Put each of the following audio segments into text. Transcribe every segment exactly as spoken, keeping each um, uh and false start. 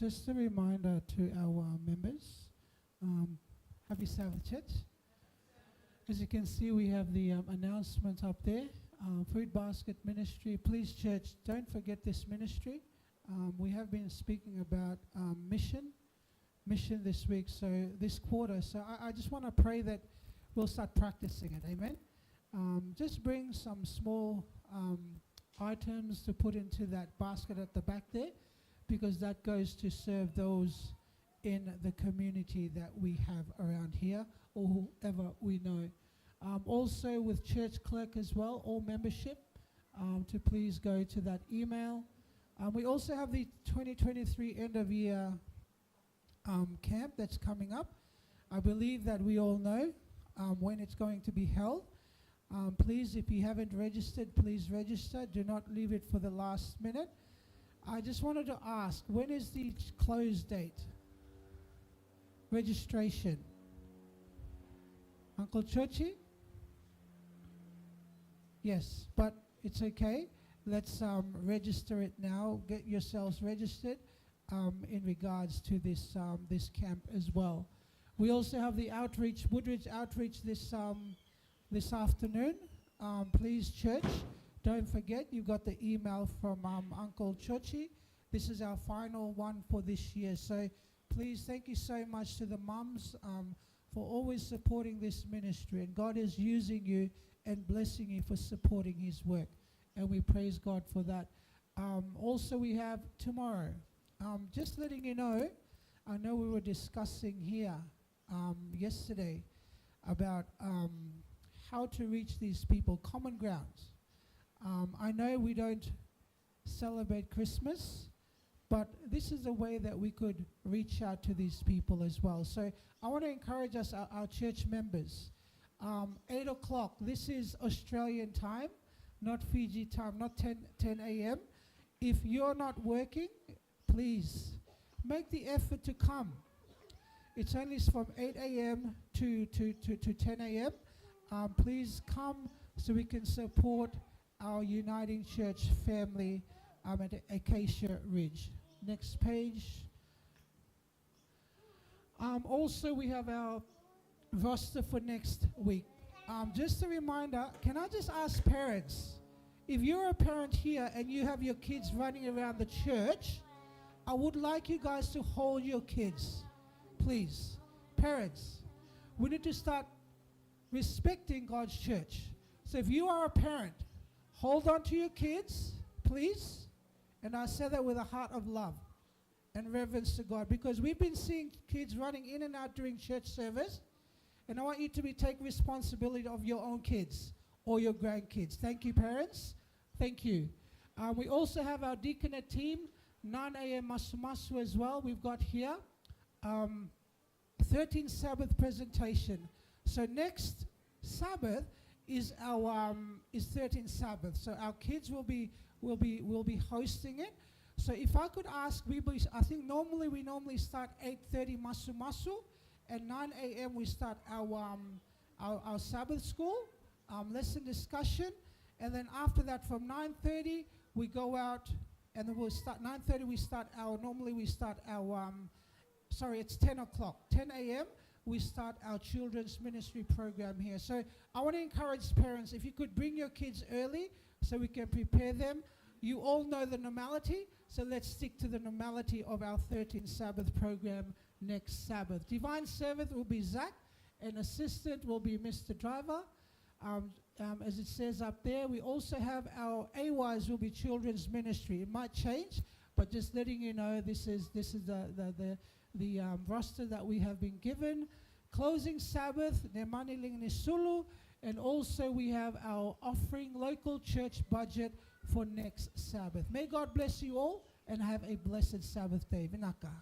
Just a reminder to our members, um, happy Sabbath, church. As you can see, we have the um, announcement up there. Um, Food Basket Ministry, please, church, don't forget this ministry. Um, we have been speaking about um, mission, mission this week, so this quarter. So I, I just want to pray that we'll start practicing it. Amen. Um, just bring some small um, items to put into that basket at the back there, because that goes to serve those in the community that we have around here or whoever we know. Um, also with church clerk as well, all membership, um, to please go to that email. Um, we also have the twenty twenty-three end of year um, camp that's coming up. I believe that we all know um, when it's going to be held. Um, please, if you haven't registered, please register. Do not leave it for the last minute. I just wanted to ask, when is the close date? Registration. Uncle Chochi? Yes, but it's okay. Let's um, register it now. Get yourselves registered um, in regards to this um, this camp as well. We also have the outreach, Woodridge Outreach this um, this afternoon. Um, please, church, don't forget, you've got the email from um, Uncle Chochi. This is our final one for this year. So please, thank you so much to the mums um, for always supporting this ministry. And God is using you and blessing you for supporting his work. And we praise God for that. Um, also, we have tomorrow. Um, just letting you know, I know we were discussing here um, yesterday about um, how to reach these people, common grounds. Um, I know we don't celebrate Christmas, but this is a way that we could reach out to these people as well. So I want to encourage us, our, our church members. Um, eight o'clock, this is Australian time, not Fiji time, not ten, ten a m. If you're not working, please make the effort to come. It's only from eight a m to, to, to, to ten a m. Um, please come so we can support our Uniting Church family um, at Acacia Ridge. Next page. Um, also, we have our roster for next week. Um, just a reminder, can I just ask parents, if you're a parent here and you have your kids running around the church, I would like you guys to hold your kids, please. Parents, we need to start respecting God's church. So if you are a parent, hold on to your kids, please. And I say that with a heart of love and reverence to God, because we've been seeing kids running in and out during church service, and I want you to be, take responsibility of your own kids or your grandkids. Thank you, parents. Thank you. Um, we also have our deaconate team, nine a m masumasu as well. We've got here um, thirteenth Sabbath presentation. So next Sabbath is our um, is thirteenth Sabbath. So our kids will be will be will be hosting it. So if I could ask, we be, I think normally we normally start eight thirty masumasu, and nine a m we start our um, our, our Sabbath school um, lesson discussion, and then after that from nine thirty we go out, and then we'll start nine thirty. We start our normally we start our um, sorry, it's ten o'clock, ten a m we start our children's ministry program here. So I want to encourage parents, if you could bring your kids early so we can prepare them. You all know the normality, so let's stick to the normality of our thirteenth Sabbath program next Sabbath. Divine servant will be Zach, and assistant will be Mister Driver. Um, um, as it says up there, we also have our A Ys will be children's ministry. It might change, but just letting you know, this is this is the the the, the um, roster that we have been given. Closing Sabbath, Nemani Linginisulu, and also we have our offering local church budget for next Sabbath. May God bless you all and have a blessed Sabbath day. Vinaka.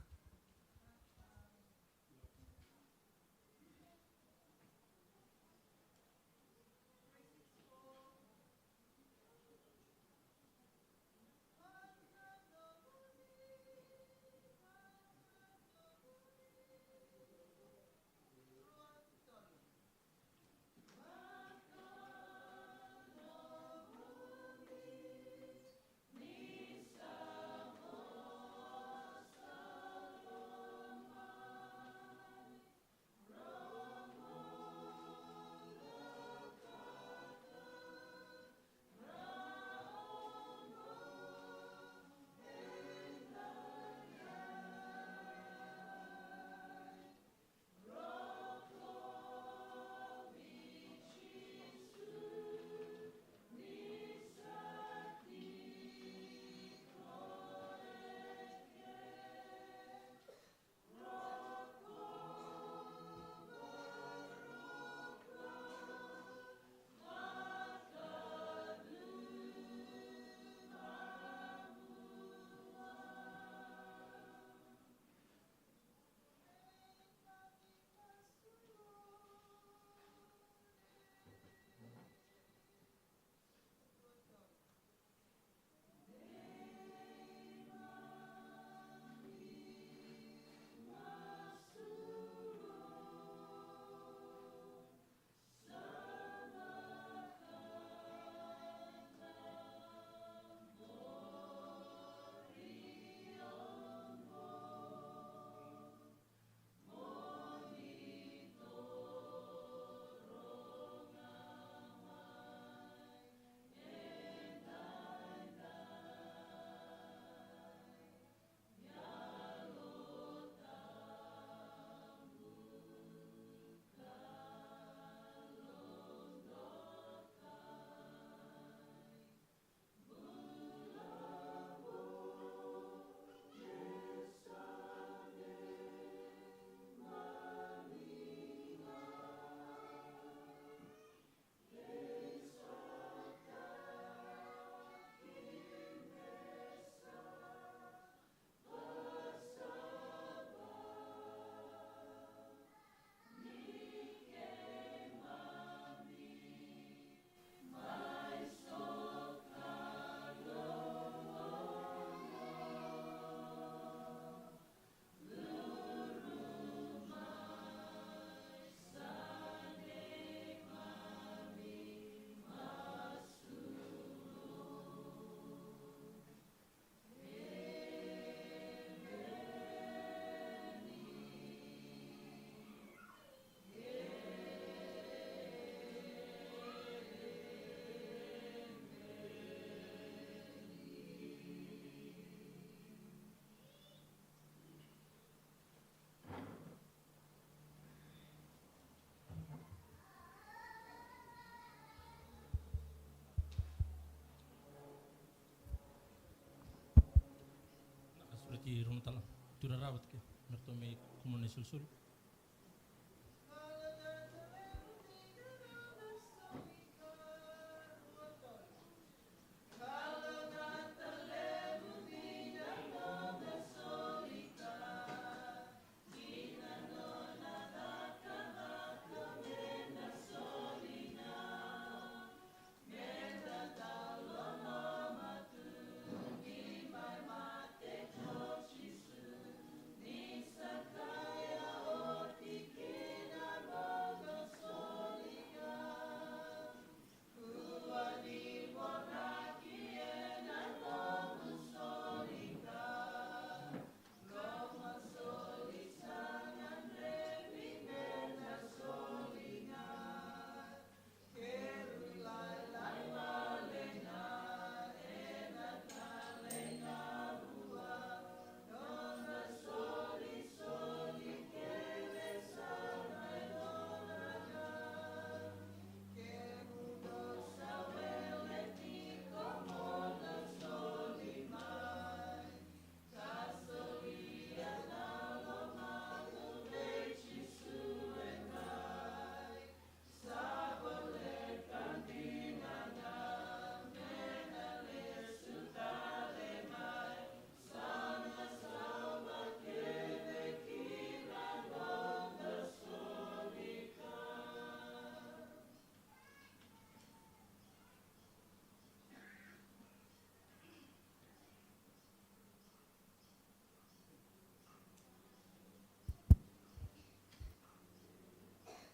Tu rarava tiko me ratou mai kumuna na isolisoli.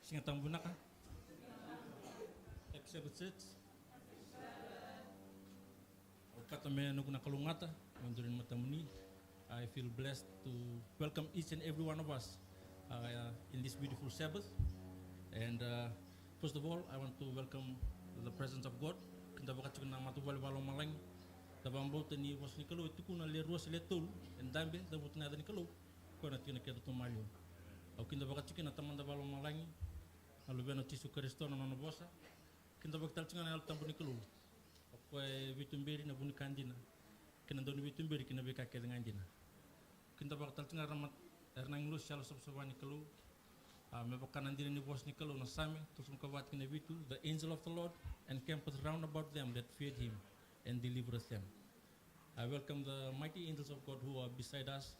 Siga Tabu vinaka. Happy Sabbath, church. Au kata me noqu na kalougata me duri ni matamuni. I feel blessed to welcome each and every one of us uh, in this beautiful Sabbath. And uh, first of all, I want to welcome the presence of God. Kidavaka tiko na matavuvale vakalomalagi. Da vakabauta ni vosa ni Kalou e tukuna le rua se le tolu, e dabe, cavuta na yaca ni Kalou. Koya na tikina kece tu maliwa. Au kidavaka tiko na Tamada vakalomalagi, na Luvena o Jisu Karisito na nona vosa. Kidavaki tale tiko ga na Yalo Tabu ni Kalou. O koya e veituberi na vu ni ka dina, kei na dau ni veituberi kei na veika kece ga dina. Kidavaka tale tiko ga era na agilosi yalo savasava ni Kalou. A, me vaka na dina ni vosa ni Kalou na Same tolusagavulu ka va tikina e vitu, "The angel of the Lord encampeth round about them that feared him and delivereth them." I welcome the mighty angels of God who are beside us.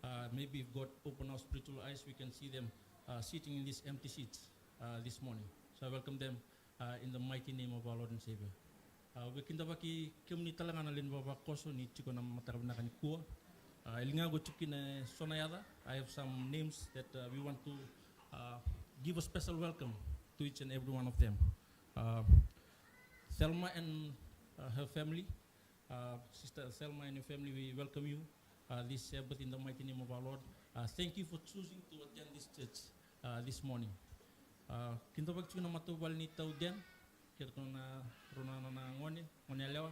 Uh, maybe if God open our spiritual eyes, we can see them uh, sitting in these empty seats uh, this morning. So I welcome them uh, in the mighty name of our Lord and Savior. Uh, vei kidavaki kemuni tale ga na lewe ni vavakoso ni tiko na mataka vinaka nikua. Uh, e ligaqu tiko kina e so na yaca. I have some names that uh, we want to uh, give a special welcome to each and every one of them. Uh, Thelma and uh, her family, uh, Sister Thelma and your family, we welcome you uh, this Sabbath in the mighty name of our Lord. Uh, thank you for choosing to attend this church uh, this morning. Uh, kidavaki tiko na matavuvale ni Tau Den, kei ratou na rua na nona gone, gone yalewa.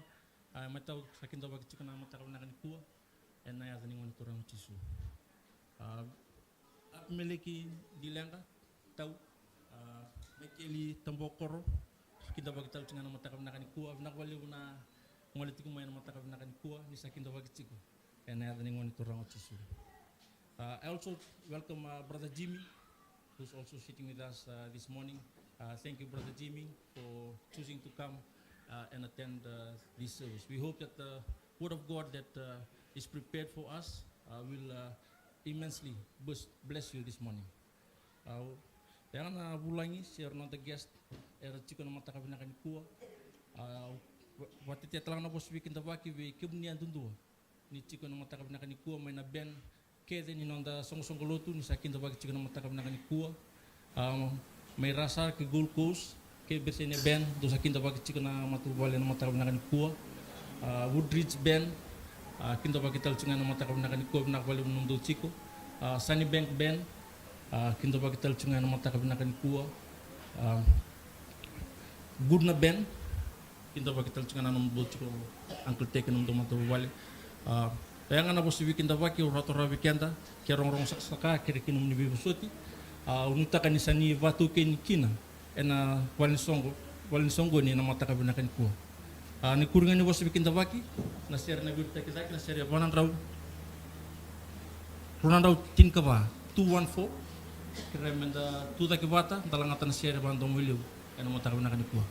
Uh, matau sa kidavaki tiko na mataka vinaka nikua, ena yaca ni Gone Turaga o Jisu. Uh, Apimeleki Dileqa, Tau, uh, Maikeli Tabokoro, kidavaki tale tiko ga na mataka vinaka nikua, vinaka vakalevu na gole tiko mai na mataka vinaka nikua, ni sa kidavaki tiko. Ena yaca ni Gone Turaga o Jisu. Uh, I also welcome uh, Brother Jimmy, who's also sitting with us uh, this morning. Uh, thank you, Brother Jimmy, for choosing to come uh, and attend uh, this service. We hope that the word of God that uh, is prepared for us uh, will uh, immensely bless, bless you this morning. Au, ya ga na vulagi se era noda guest era tiko na mataka vinaka nikua. Au, va-, vakatetea tale ga na vosa veikidavaki vei kemuni yadudua ni tiko na mataka vinaka nikua, mai na band kece ni noda soqosoqo lotu ni sa kidavaki tiko na mataka vinaka nikua. A, mai Rasa kei Gold Coast, kei Bethania Band, dou sa kidavaki tiko na matavuvale na mataka vinaka nikua. A, Woodridge Band, a, kidavaki tale tiko ga na mataka vinaka nikua, vinaka vakalevu nomudou tiko. A, Sunnybank Band, a, kidavaki tale tiko ga na mataka vinaka nikua. A, Goodna Band, kidavaki tale tiko ga na nomudou tiko, Uncle Teki, nomudou matavuvale. A, oya ga na vosa veikidavaki au rawata rawa vei keda, ke rogorogo sakasaka, kere kina nomuni veivosoti. A, au nuitaka ni sa ni vakataukeni kina ena valenisoqo, valenisoqoni ena mataka vinaka nikua. A, na ikuri ga ni vosa veikidavaki, na sere na viritaki cake, na sere e va na drau. Rua na drau tinikava, two one four. Kerea meda tucake vata, da lagata na sere vakadomoilevu ena mataka vinaka nikua.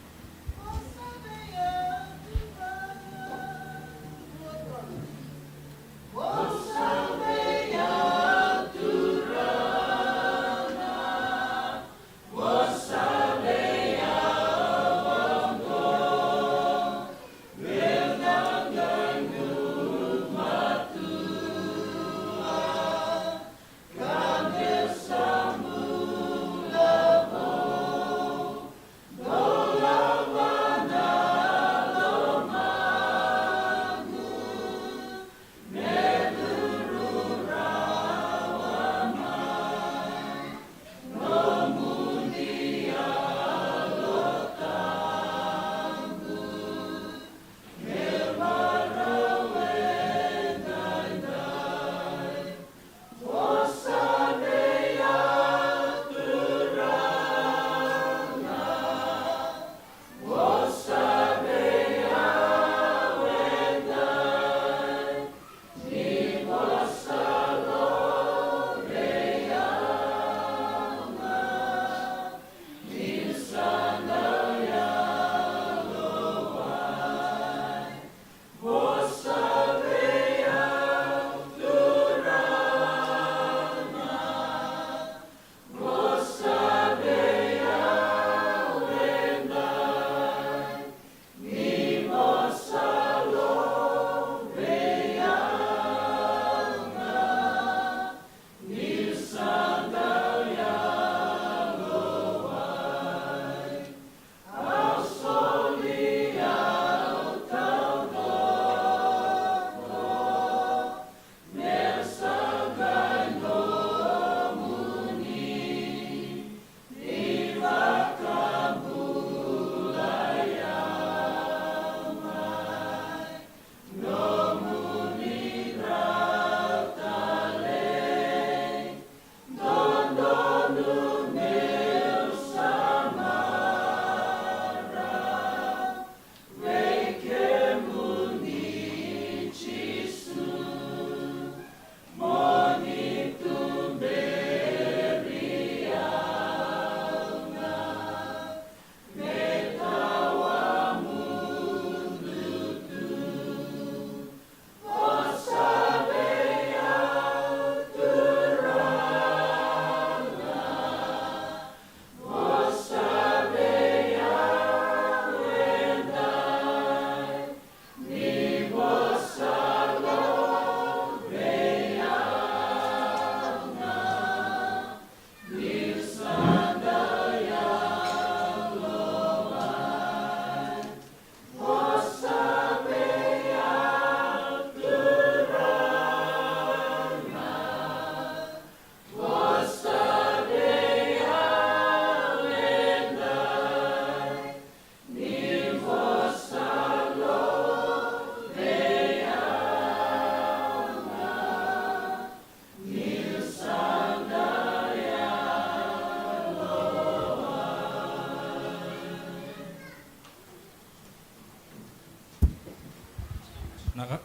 Naka.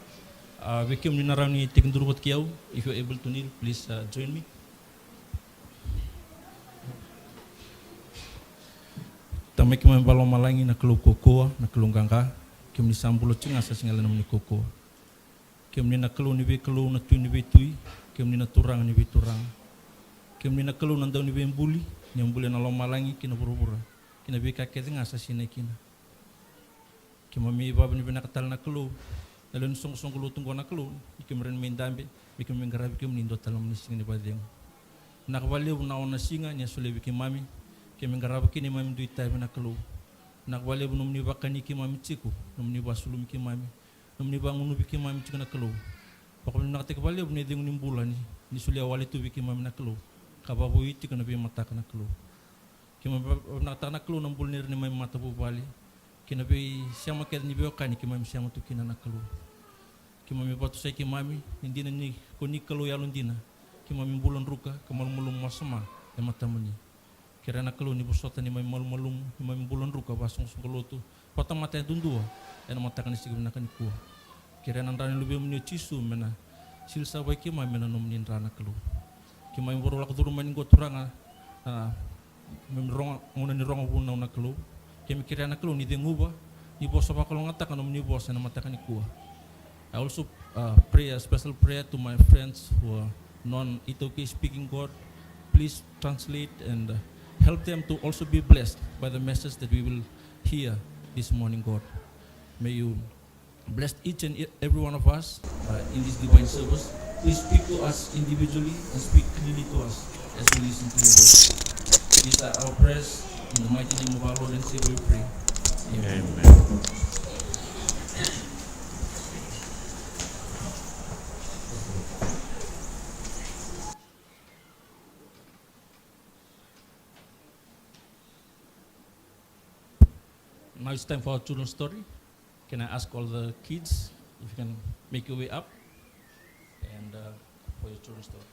A, vei kemuni na rawa ni tekiduru vata kei au, if you're able to kneel, please, uh, join me. Tamai keimami vakalomalagi, na Kalou kaukaua, na Kalou qaqa, kemuni sa bula tiko ga, sa sega ni yali na nomuni kaukaua. Kemuni na Kalou ni veikalou, na Tui ni veitui, kemuni na Turaga ni veituraga. Kemuni na Kalou na Dauniveibuli, ni a bulia na lomalagi kei na vuravura, kei na veika kece ga sa sinai kina. Keimami vakavinavinaka tale na Kalou, na lewe ni soqosoqo lotu oqo na Kalou, ni keimami rawa ni mai dabe, me keimami qaravi kemuni e dua tale na nomuni siga ni vakacegu. Vinaka vakalevu na ono na siga ni a solia vei keimami, keimami qarava kina neimami dui itavi na Kalou. Vinaka vakalevu nomuni vakani keimami tiko, nomuni vakasulumi keimami, nomuni vagunuvi keimami tiko na Kalou. Vakavinavinakataki vakalevu na icegu ni bula ni, ni solia wale tu vei keimami na Kalou, ka vakavoui tiko na veimataka na Kalou. Keimami va-, vakavinavinakataka na Kalou na bula ni ra neimami matavuvale, kei na veisema kece ni veiwekani keimami sema tu kina na Kalou. Keimami vatusai keimami, ni dina ni ko ni Kalou yalodina, keimami bula druka ka malumalumu wasoma e matamuni. Kerea na Kalou ni vosota neimami malumalumu, neimami bula druka vakasoqosoqo lotu, vakatamata yadudua, ena mataka ni siga vinaka nikua. Kerea na dra ni Luvemuni o Jisu me na Sili savai keimami ena nomuni dra na Kalou. Keimami vakarau lako curuma ni qo Turaga, a, keimami rogo, gauna ni rogo vunau na Kalou. Keimami kerea na Kalou ni ceguva, ni vosa vakalougatataka nomuni vosa ena mataka nikua. I also, uh, pray a special prayer to my friends who are non-iTaukei speaking, God. Please translate and, uh, help them to also be blessed by the message that we will hear this morning, God. May you bless each and e-, every one of us, uh, in this divine service. Please speak to us individually and speak clearly to us as we listen to your voice. These are our prayers in the mighty name of our Lord and Savior we pray. Amen. Amen. Now it's time for our children's story. Can I ask all the kids if you can make your way up and, uh, for your children's story?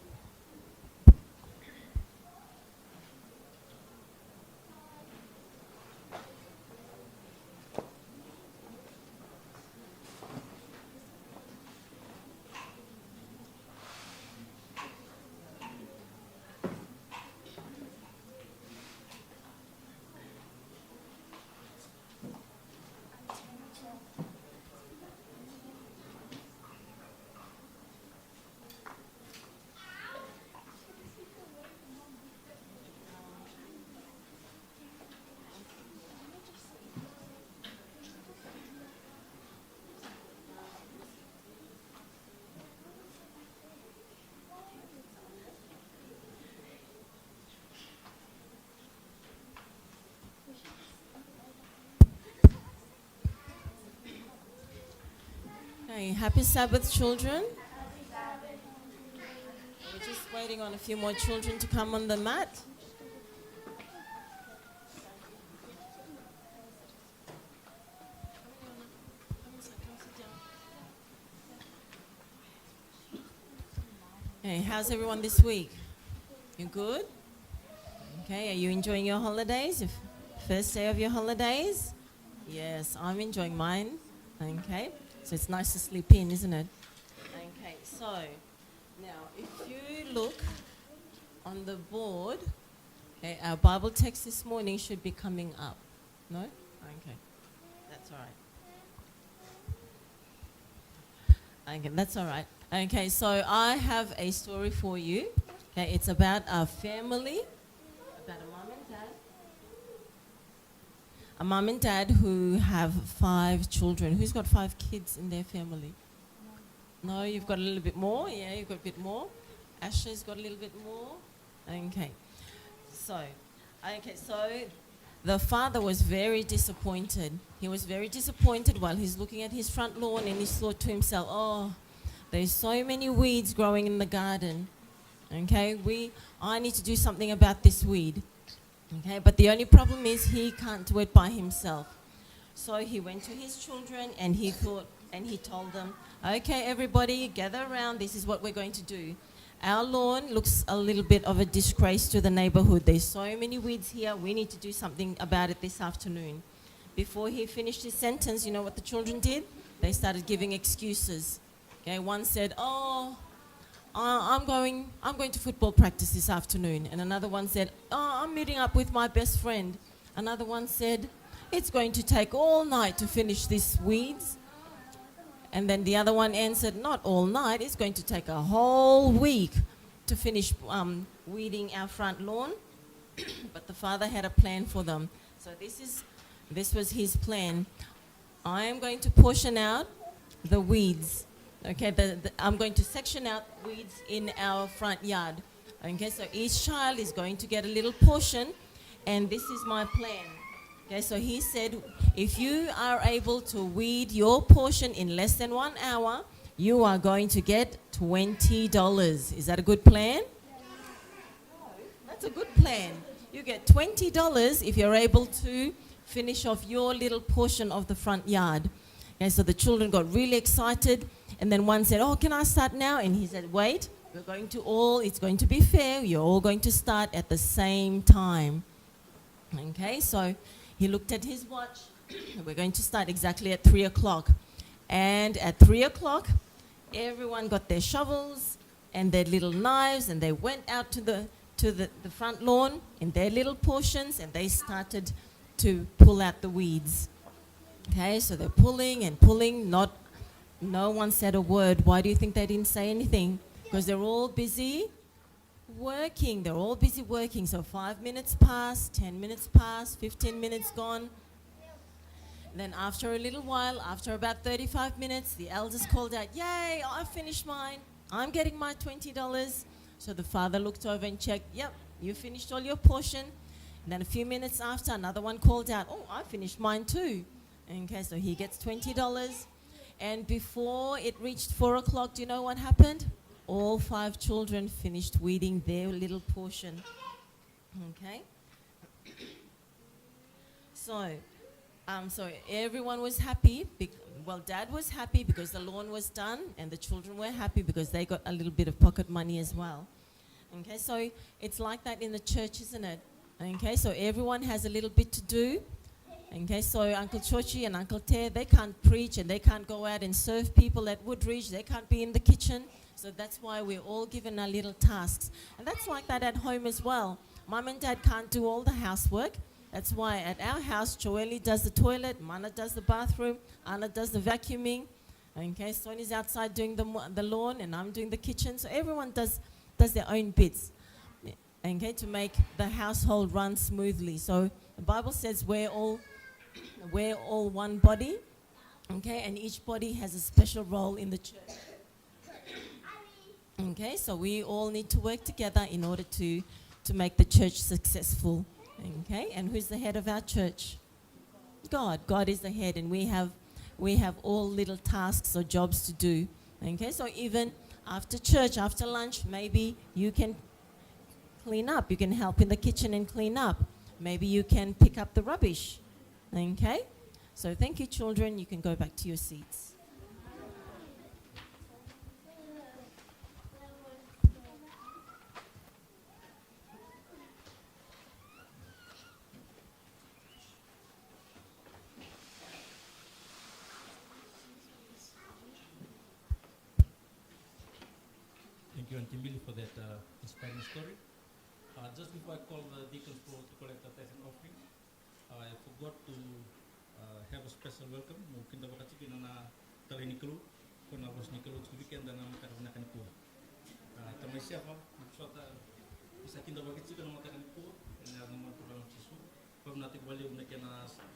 Okay, happy Sabbath, children. We're just waiting on a few more children to come on the mat. Hey, how's everyone this week? You good? Okay, are you enjoying your holidays? Your f-, first day of your holidays? Yes, I'm enjoying mine. Okay, so it's nice to sleep in, isn't it? Okay, so now if you look on the board, okay, our Bible text this morning should be coming up. No? Okay, that's all right. Okay, that's all right. Okay, so I have a story for you. Okay, it's about a family, about a mom and dad. A mom and dad who have five children. Who's got five kids in their family? No, you've got a little bit more. Yeah, you've got a bit more. Ashley's got a little bit more. Okay. So, okay, so the father was very disappointed. He was very disappointed while he's looking at his front lawn, and he thought to himself, "Oh, there's so many weeds growing in the garden. Okay, we, I need to do something about this weed." Okay, but the only problem is he can't do it by himself. So he went to his children and he thought, and he told them, "Okay, everybody, gather around. This is what we're going to do. Our lawn looks a little bit of a disgrace to the neighborhood. There's so many weeds here. We need to do something about it this afternoon." Before he finished his sentence, you know what the children did? They started giving excuses. Okay, one said, "Oh, uh, I'm going, I'm going to football practice this afternoon." And another one said, "Oh, I'm meeting up with my best friend." Another one said, "It's going to take all night to finish these weeds." And then the other one answered, "Not all night, it's going to take a whole week to finish, um, weeding our front lawn." But the father had a plan for them. So this is, this was his plan. I am going to portion out the weeds. Okay, the, the, I'm going to section out weeds in our front yard. Okay, so each child is going to get a little portion, and this is my plan. Okay, so he said, "If you are able to weed your portion in less than one hour, you are going to get twenty dollars." Is that a good plan? That's a good plan. You get twenty dollars if you're able to finish off your little portion of the front yard. Okay, so the children got really excited, and then one said, "Oh, can I start now?" And he said, "Wait, we're going to all, it's going to be fair, you're all going to start at the same time." Okay, so he looked at his watch. "We're going to start exactly at three o'clock." And at three o'clock, Everyone got their shovels and their little knives, and they went out to the to the, the front lawn in their little portions, and they started to pull out the weeds. Okay, so they're pulling and pulling. Not, no one said a word. Why do you think they didn't say anything? Because they're all busy working. They're all busy working. So five minutes pass, ten minutes pass, fifteen minutes gone. Then after a little while, after about thirty-five minutes, the elders called out, "Yay, I finished mine. I'm getting my twenty dollars." So the father looked over and checked, "Yep, you finished all your portion." And then a few minutes after, another one called out, "Oh, I finished mine too." Okay, so he gets twenty dollars. And before it reached four o'clock, do you know what happened? All five children finished weeding their little portion. Okay? So, um, so everyone was happy. Bec- well, Dad was happy because the lawn was done, and the children were happy because they got a little bit of pocket money as well. Okay, so it's like that in the church, isn't it? Okay, so everyone has a little bit to do. Okay, so Uncle Chochi and Uncle Te, they can't preach and they can't go out and serve people at Woodridge. They can't be in the kitchen. So that's why we're all given our little tasks. And that's like that at home as well. Mom and Dad can't do all the housework. That's why at our house, Joeli does the toilet, Mana does the bathroom, Ana does the vacuuming. Okay, Sonia's outside doing the, mo- the lawn, and I'm doing the kitchen. So everyone does, does their own bits. Okay, to make the household run smoothly. So the Bible says we're all, we're all one body. Okay, and each body has a special role in the church. Okay, so we all need to work together in order to, to make the church successful. Okay, and who's the head of our church? God. God is the head, and we have, we have all little tasks or jobs to do. Okay, so even after church, after lunch, maybe you can clean up. You can help in the kitchen and clean up. Maybe you can pick up the rubbish. Okay? So thank you, children. You can go back to your seats. Thank you, Auntie Milly, for that uh, inspiring story. Uh, just before I call the deacons for to collect the tithe and offering, I forgot to uh, have a special welcome. Mo kidavaka tiko na talai ni Kalou, ko na vosa ni Kalou tiko vei keda na mataka vinaka nikua. Uh, tamai Sefa, na sota, isa kidavaki tiko na mataka nikua, ena yaca ni Turaga o Jisu. Vakavinavinaka vakalevu na kena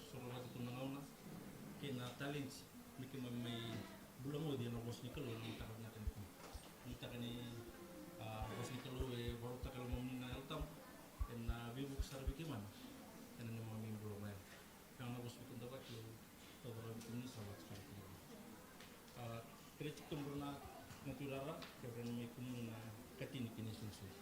soro vata tu na gauna kei na talenti me keimami mai bula moce ena vosa ni Kalou ena mataka vinaka nikua. Nuitaka ni a vosa ni Kalou e vakarautaka e lomamuni na Yalo Tabu, ena veivuke sara vei keimami ena neimami bula mai. Ena vosa ni Kalou, taucoko vei kemuni sa vata sara kina. A, kerei tiko na, na tuirara, kevaka ni mai kemuni na katini kei na isolisoli.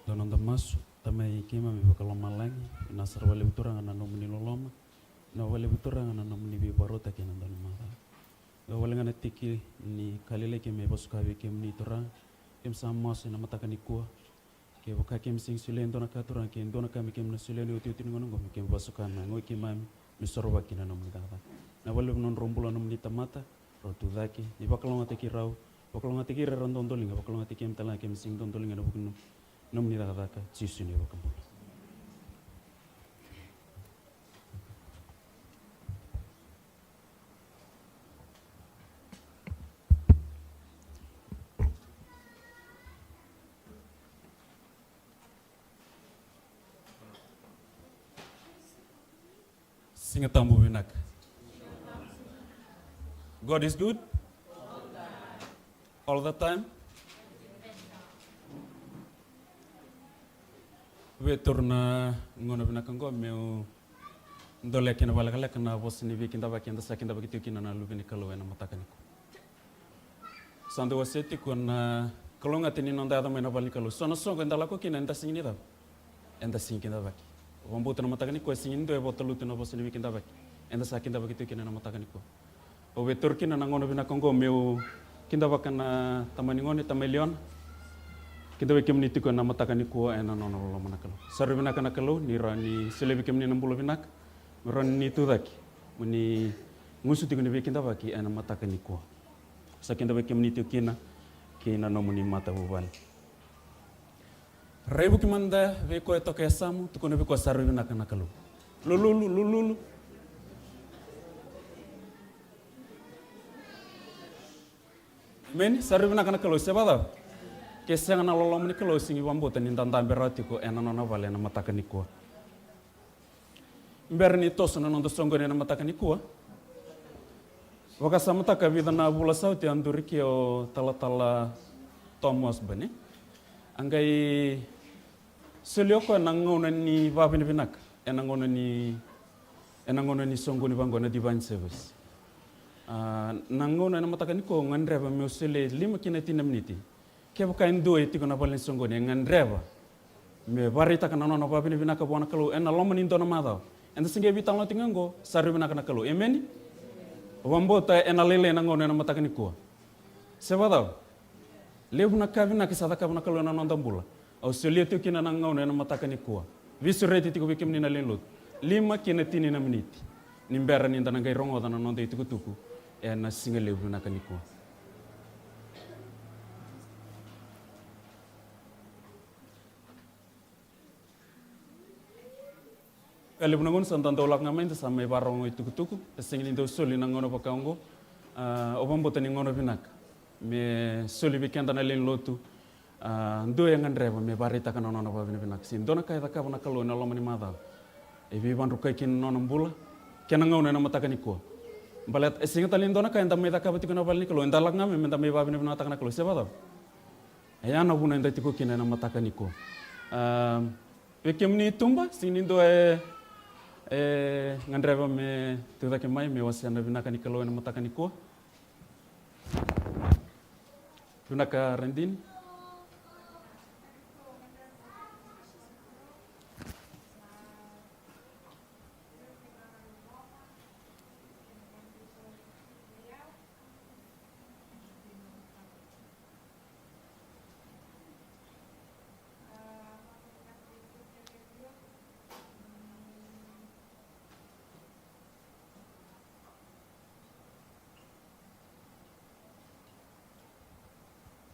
Dua noda masu. Tamai keimami vakalomalagi, vinaka sara vakalevu Turaga na nomuni loloma, vinaka vakalevu Turaga na nomuni veivakarautaki ena dua na macawa. Ga wale ga na tiki ni ka lailai keimami vakasuka vei kemuni Turaga. Keimami sa masu ena mataka nikua. Kevaka keimami sega ni solia e dua na ka Turaga, ke dua na ka me keimami na solia ena iotioti ni gauna oqo, me keimami vakasuka na yagoi keimami me sorovaki kina na nomuni cakacaka. Na vale na nodrau bula na nomuni tamata, rau tu cake, ni vakalougatataki rau, vakalougatataki ira era dodoliga, vakalougatataki keimami tale ga keimami sega ni dodoliga ena vuku ni nomuni cakacaka, Jisu na iVakabula. Siga Tabu vinaka. God is good. All the time. Vei turaga na gauna vinaka oqo meu dolea kina vakalekaleka na vosa ni veikidavaki eda sa kidavaki tiko kina na luve ni Kalou ena mataka nikua. Sa dau wasea tiko na kalougata ni noda yaco mai na vale ni Kalou. So na soqo eda lako kina eda sega ni cava, eda sega ni kidavaki. Vakabauta na mataka nikua e sega ni dua e vakatalutu na vosa ni veikidavaki eda sa kidavaki tiko kina ena mataka nikua. Au via taura kina na gauna vinaka oqo meu kidavaka na tamani gone, tamai Liona. Kidavaki kemuni tiko ena mataka nikua ena nona loloma na Kalou. Sa rui vinaka na Kalou ni rawa ni solia vei kemuni na bula vinaka, me rawa ni tu cake mo ni gusu tiko ni veikidavaki ena mataka nikua. Sa kidavaki kemuni tiko kina kei na nomuni matavuvale. Raivuki mada vei koya e toka e yasamu, tukuna vei koya sa rui vinaka na Kalou. Lululu, lululu. Emeni, sa rui vinaka na Kalou, se vakacava? Ke sega na loloma ni Kalou, sega ni vakabauta ni da dabe rawa tiko ena nona vale ena mataka nikua. Bera ni toso na noda soqoni ena mataka nikua, vakasamataka vica na vula sa oti a duri ke o talatala Tom Osborne. A qai solia o koya na gauna ni vakavinavinaka ena gauna ni, ena gauna ni soqoni vaqo na divine service. A, na gauna ena mataka nikua au gadreva meu solia e lima ki na tini na miniti. Kevaka e dua e tiko na vale ni soqoni e gadreva me vakaraitaka na nona vakavinavinaka vua na Kalou ena loma ni dua na macawa, eda se qai veitalanoa tiko ga oqo, sa rui vinaka na Kalou. Emeni. Au vakabauta ena lailai na gauna ena mataka nikua. Se vakacava? Levu na ka vinaka sa cakava na Kalou ena noda bula. Au solia tiko kina na gauna ena mataka nikua. Veisureti tiko vei kemuni na lewe ni lotu. Lima ki na tini na miniti ni bera ni da na qai rogoca na noda itukutuku ena siga levu vinaka nikua. Ka levu na gauna sa da dau lako ga mai, da sa mai vakarogo itukutuku, e sega ni dau soli na gauna vaka oqo. A, au vakabauta ni gauna vinaka me soli vei keda na lewe ni lotu. A, dua e gadreva me vakaraitaka na nona vakavinavinaka se dua na ka e cakava na Kalou ena loma ni macawa. E veivakadrukai kina na nona bula kei na gauna ena mataka nikua. Baleta e sega tale ni dua na ka eda mai cakava tiko na vale ni Kalou, eda lako ga mai me da mai vakavinavinakataka na Kalou, se vakacava? E ya na vuna eda tiko kina ena mataka nikua. A, vei kemuni i tuba, sega ni dua e, e gadreva me tu cake mai me wasea na vinaka ni Kalou ena mataka nikua. Vinaka Radini.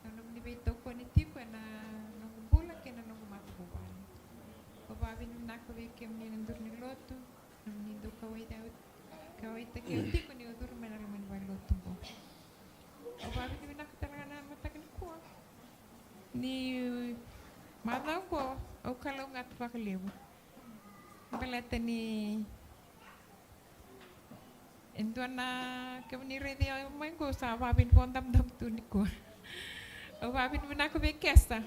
Na nomuni veitokoni tiko ena noqu bula kei na noqu matavuvale. Au vakavinavinaka vei kemuni na duru ni lotu, nomuni dau kauwaitaki au, kauwaitaki au tiko niu curu mai na loma ni valelotu oqo. Au vakavinavinaka tale ga na mataka nikua ni macawa oqo au kalougata vakalevu. Baleta ni e dua na, kemuni raici au mai qo sa vavinivo damudamu tu nikua. Au vavinavinaka vei Kesa.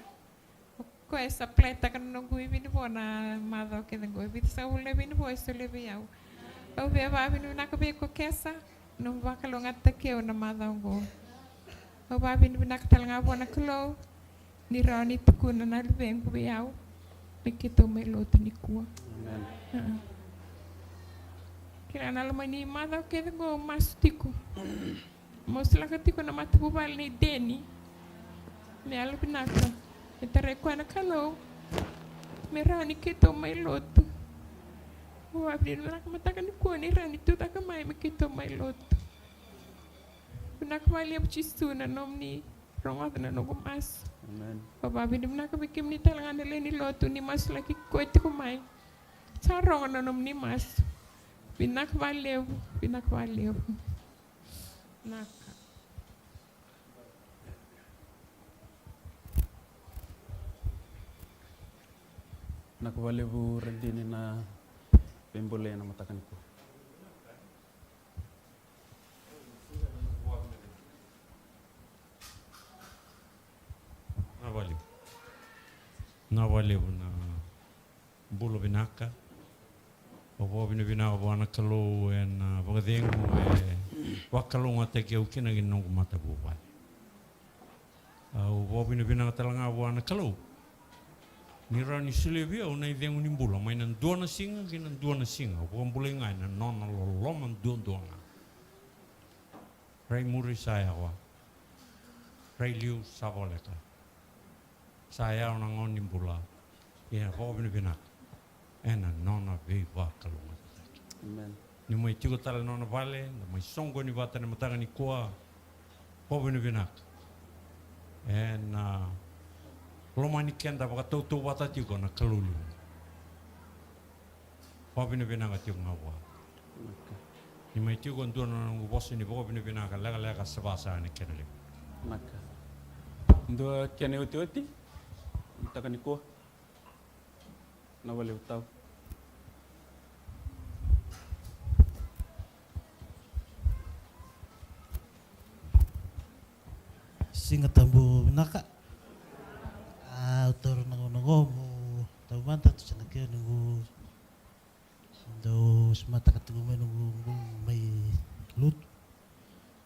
O koya e supply-taka na noqu ivinivo na macawa kece qo. E vica saka vula na ivinivo e solia vei au. Au via vavinavinaka vei iko Kesa, nomu vakalougatataki au na macawa qo. Au vavinavinaka tale ga vua na Kalou ni rawa ni tukuna na luvequ vei au me keitou mai lotu nikua. Amen. Kila na loma ni macawa kece qo au masu tiko. Masulaka tiko na matavuvale nei Deni. Me yalo vinaka. Me tarai koya na Kalou. Me rawa ni keitou mai lotu. Au vakavinavinaka mataka nikua ni rawa ni tucake mai me keitou mai lotu. Vinaka vakalevu Jisu na nomuni rogoca na noqu masu. Amen. Au vakavinavinaka vei kemuni tale ga na lewe ni lotu ni masulaki koya tiko mai. Sa rogo na nomuni masu. Vinaka vakalevu, vinaka vakalevu. Vinaka. Vinaka vakalevu Radini na veibulai ena mataka nikua. Vinaka vakalevu. Vinaka vakalevu na bula vinaka. Au vakavinavinaka vua na Kalou ena vakacegu e vakalougatataki au kina ki na noqu matavuvale. Au vakavinavinaka tale ga vua na Kalou ni rawa ni solia vei au na icegu ni bula mai na dua na siga ki na dua na siga. Au vakabulai ga ena nona loloma duadua ga. Rai muri sa yawa. Rai liu sa voleka. Sa yawa na gauna ni bula. Ia vakavinavinaka ena nona veivakalougatataki. Amen. Ni mai tiko tale na nona vale, da mai soqoni vata ena mataka nikua. Vakavinavinaka ena lomani keda vakatautauvata tiko na Kalou levu. Vakavinavinaka tiko ga vua. Vinaka. Ni mai tiko dua na noqu vosa ni vakavinavinaka lekaleka sa vaka sara na kena levu. Vinaka. Dua kena iotioti. Mataka nikua. Vinaka vakalevu tau. Siga Tabu vinaka. A, au taura na gauna qo meu tauvimate tu sa na kena noqu dau smataka tiko mai noqu bula mai lotu.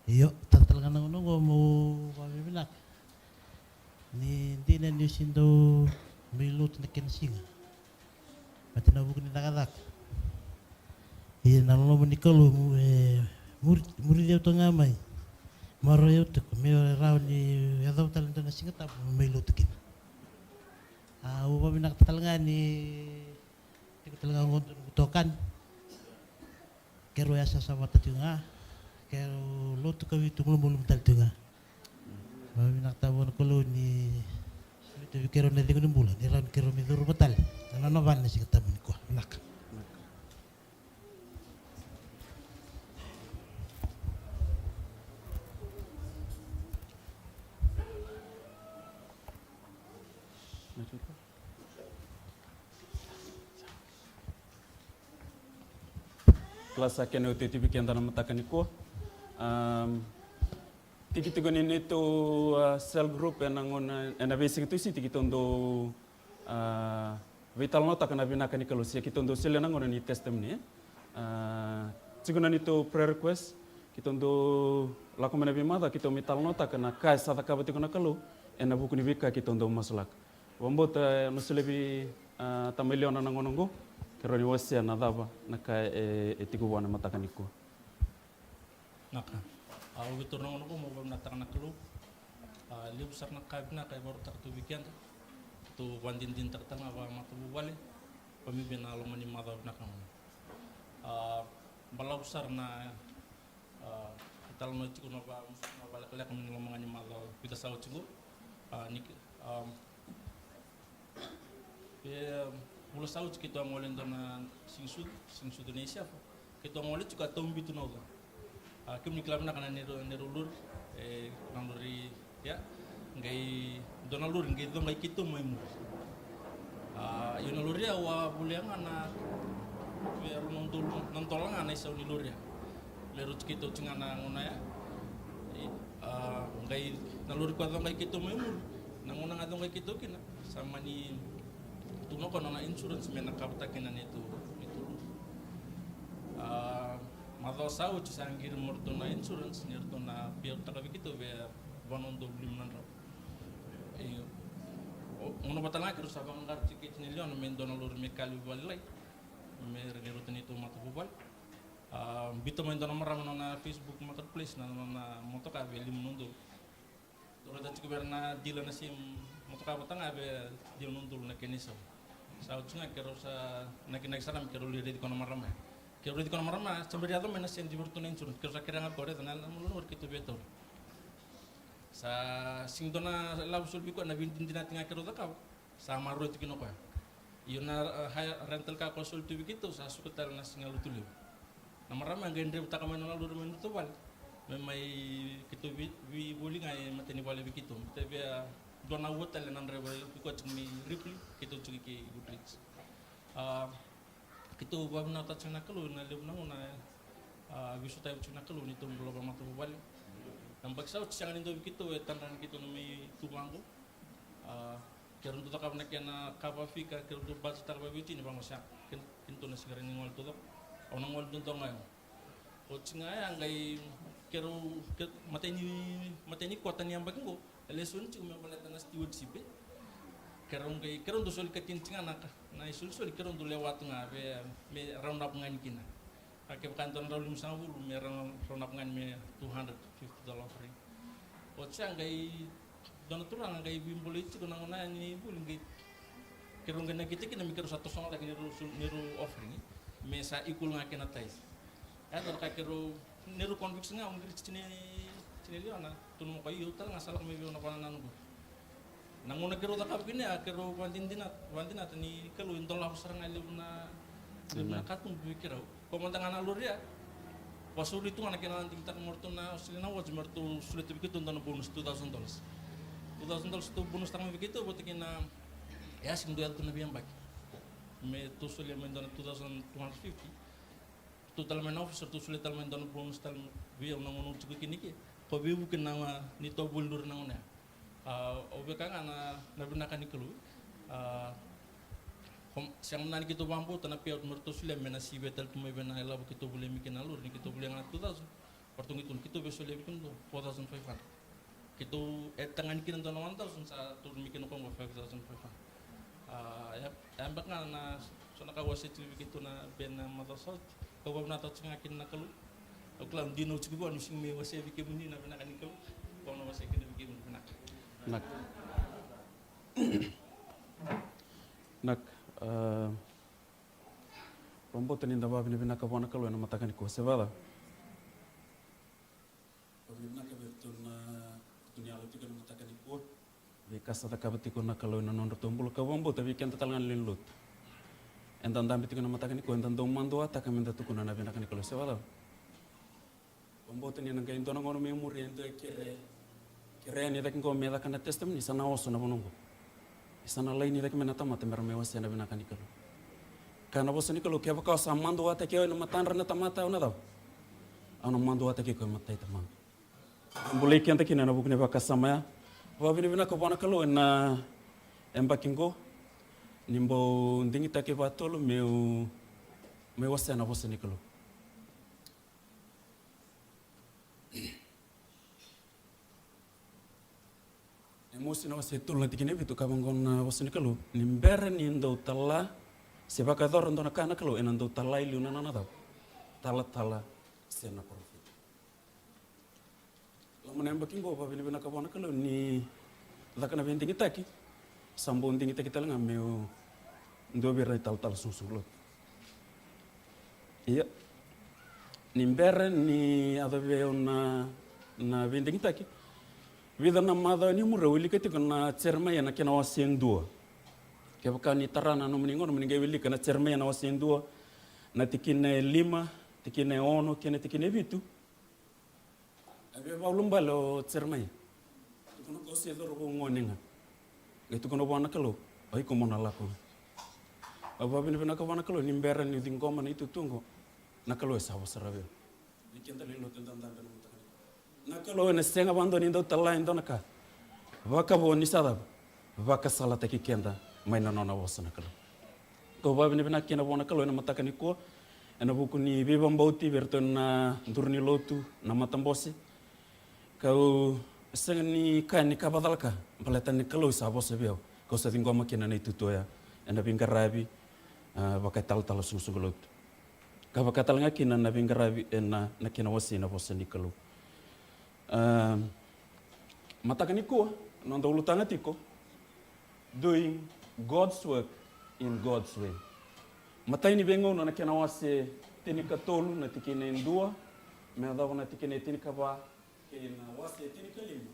Io, taura tale ga na gauna qo meu vakavinavinaka. Ni dina niu se dau mai lotu na kena siga. Baleta na vuku ni cakacaka. Ia na loloma ni Kalou e muri, muri au tu ga mai. Maroroi au tiko me rawa ni yacova tale e dua na Siga Tabu meu mai lotu kina. A, au vakavinavinaka tale ga ni tiko tale ga qo dua noqu itokani. Keirau yasayasa vata tiko ga. Keirau lotu ka vitu malumalumu tale tiko ga. Vakavinavinaka vua na Kalou ni solia vei keirau na icegu ni bula ni rawa ni keirau mai curuma tale na nona vale na Siga Tabu nikua. Vinaka. Kila sa kena iotioti vei keda na mataka nikua. Am, tiki tiko ni neitou, a, cell group ena gauna, ena veisiga tu e Siti keitou dau, a, veitalanoataka na vinaka ni Kalou se keitou dau solia na gauna ni testimony, e. A, tiko na neitou prayer request, keitou dau lako mai na veimacawa keitou mai talanoataka na ka e sa cakava tiko na Kalou ena vuku ni veika keitou dau masulaka. Vakabauta, e, na solia vei, a, tamai Leona na gauna oqo, ke rawa ni wasea na cava na ka e, e tiko vua na mataka nikua. Vinaka. A, au via taura na gauna oqo meu vakavinavinakataka na Kalou. A, levu sara na ka vinaka e vakarautaka tu vei keda. Tou vakadinadinataka tale ga vakamatavuvale, vakabibi na loma ni macawa vinaka oqo. A, balavu sara na, a, italanoa tiko na va, na vakalekaleka mai na loma ga ni macawa vica sa oti qo. A, ni, a, E, vula sa oti keitou a gole e dua na siganisucu, siganisucu nei Sefa. Keitou a gole tiko a tau bitu na uca. A, kemuni kila vinaka na neirau, neirau lori, e, na lori, ia, qai dua na lori qai coqai keitou mai muri. A, io na lori ya au a volia ga na, e, rua na udolu na dola ga na isau ni lori ya. Lai rauti keitou tiko ga na gauna ya. E, a, qai na lori koya coqai keitou mai muri. Na gauna ga coqai keitou kina. Sa mani tukuna o koya na nona insurance me na cover-taka kina na neitou, neitou lori. A, macawa sa oti sa qiri mai o ratou na insurance ni ratou na pay out-taka vei keitou vei va na udolu lima na drau. E, o, gauna vata ga keirau sa vaqara tikite nei Leona me dua na lori me kali vale lailai me ra ni rauta neitou matavuvale. A, biuta mai dua na marama na nona Facebook marketplace na nona motoka vei lima na udolu. Rauta tiko vei ira na dila na same motoka vata ga vei ciwa na udolu na kena isau. Sa oti ga keirau sa nakinaki sara me keirau lai raici koya na marama. Keirau raici koya na marama, sa bera ni yaco mai na send vei iratou na insurance. Keirau sa kerea ga koya, raica na yala na malua na ori keitou via taura. Sa sega ni dua na lavo soli vei koya, na veidinadinati ga keirau cakava. Sa maroroi tu kina o koya. Io na, e, hire rental car koya soli tu vei keitou sa suka tale na siga Lotulevu. Na marama e qai drevutaka mai na nona lori mai nodratou vale. Me mai keitou vei, veivoli ga e matai ni vale vei keitou. Me tevia dua na aua tale na dreva vei koya tiko mai Ripley, keitou tiko i ke i Woodridge. A, keitou vakavinavinakataka tiko na Kalou ena levu na gauna, a, veisautaki tiko na Kalou neitou bula vakamatavuvale. Na yabaki sa oti sega ni dua vei keitou e tadra ni keitou na mai tu vaqo. A, keirau dau cakava na kena ka vakafika, keirau dau budget-taka vakaveitini vaqo, sega. Ken-, keitou na sega ni gole tu cake. Au na gole duadua ga ya. Oti ga ya qai keirau, ke-, matai ni, matai ni kota ni yabaki qo, e lesoni tiko me baleta na stewardship, e. Keirau qai, keirau dau soli katini tiko ga na ka, na isolisoli keirau dau lewa tu ga, vei, me round up ga yani kina. Ka kevaka e dua na drau limasagavulu, me round, round up ga yani me two hundred fifty dollar offering. Oti ya qai dua na turaga qai veibolei tiko na gauna ya ni vuli qai keirau qai nakita kina me keirau sa toso ga cake neirau sul-, neirau offering, me sa equal ga kei na tithe. Ya dua na ka keirau, neirau conviction ga, au qiri tini, tini liona, tukuna mai o koya, io, au tale ga sa lako mai vei au na vakanananu qo. Na gauna keirau cakava kina ya, keirau vakadinadina, vakadinata ni Kalou e dolava sara ga e levu na, levu na katuba vei keirau. Ko mada ga na lori ya. Vakasauri tu ga na kena digitaka mai o ratou na Australian Awards me ratou solia tu vei keitou dua na bonus two thousand dollars. Two thousand dollars tou bonus taka mai vei keitou vata kei na, e a sega ni dau yaco tu na veiyabaki. Me tou solia mai dua na two thousand two hundred fifty. Tou tale mai na office, tou solia tale mai dua na bonus tale vei au na gauna au tiko kina i ke. Ko veivuke na neitou a voli duri na gauna ya. A, au via kaya ga na, na vinaka ni Kalou. A, kom-, sega mada ni keitou vakabauta na payout me ratou solia me na sivia tale tu mai vei na ilavo keitou volia mai kina na lori ni keitou volia ga na two thousand. Ratou qai tukuna keitou via solia vei kemudou four thousand five hundred. Keitou add-taka ga ni kina dua na one thousand sa tauri mai kina o koya qo five thousand five hundred. A, ya, ya beka ga na so na ka au wasea tiko vei keitou na band na Mother Salt. Kau vakavinavinaka tiko ga kina na Kalou. Au kila dina au tiko vua niu sega ni wasea vei kemuni na vinaka ni Kalou. Kau na wasea kina vei kemuni vinaka. Vinaka. Vinaka. A, vakabauta ni da vakavinavinaka vua na Kalou ena mataka nikua, se vacava? Vakavinavinaka vei iratou na kutu ni yalo tiko ena mataka nikua. Veika sa cakava tiko na Kalou ena nodratou bula, kau vakabauta vei keda tale ga na lewe ni lotu. Eda dabe tiko ena mataka nikua, eda dau maduataka meda tukuna na vinaka ni Kalou, se vacava? Vakabauta ni na qai dua na gauna mai muri e dua e kere, kere yani cake qo me caka na testimony, sa na oso na vanua qo. Sa na laini cake mai na tamata mera mai wasea na vinaka ni Kalou. Kaya na vosa ni Kalou, kevaka o sa maduataki au ena matadra na tamata, au na cava? Au na maduataki iko e matai Tamaqu. Bulai keda kina ena vuku ni vakasama ya. Vakavinavinaka vua na Kalou ena yabaki qo. Ni bau digitaki vakatolu meu, meu wasea na vosa ni Kalou. Emosi na wase e tolu na tikina e vitu, ka vaqo na vosa ni Kalou: Ni bera ni dau tala se vakayacora dua na ka na Kalou, ena dau tala i liu na nona cava? Talatala se na parofita. Loma na yabaki qo, vakavinavinaka vua na Kalou ni caka na veidigitaki. Sa bau digitaki tale ga meu dua vei ira na italatala soqosoqo lotu. Ia, ni bera ni yaco vei au na, na veidigitaki, vica na macawa ni muri au wilika tiko na Jeremaia na kena wase e dua. Kevaka ni tara na nomuni gauna moni qai wilika na Jeremaia na wase e dua, na tikina e lima, tikina e ono kei na tikina e vitu. A via vakaulubale o Jeremaia. Tukuna, ko se cauravou gone ga. Qai tukuna vua na Kalou, o iko mo na lako ga. Au vakavinavinaka vua na Kalou ni bera niu ciqoma na itutu oqo, na Kalou e sa vosa rawa vei au. Vei keda lewe ni lotu eda dabe ena mataka nikua, na Kalou ena sega vakadua ni dau tala e dua na ka vakavo ni sa cava? Vakasalataki keda mai na nona vosa na Kalou. Kau vakavinavinaka kina vua na Kalou ena mataka nikua, ena vuku ni veivakabauti vei iratou na duru ni lotu, na matabose. Kau sega ni kaya ni ka vakacalaka, baleta ni Kalou sa vosa vei au. Kau sa ciqoma kina na itutu oya ena veiqaravi, a, vakaitalatala soqosoqo lotu. Ka vaka tale ga kina na veiqaravi ena, na kena wasei na vosa ni Kalou. Ah, mataka nikua, noda ulutaga tiko, doing God's work in God's way. Matai ni Veigauna na kena wase tinikatolu na tikina e dua me yacova na tikina e tinikava, kei na wase tinikalima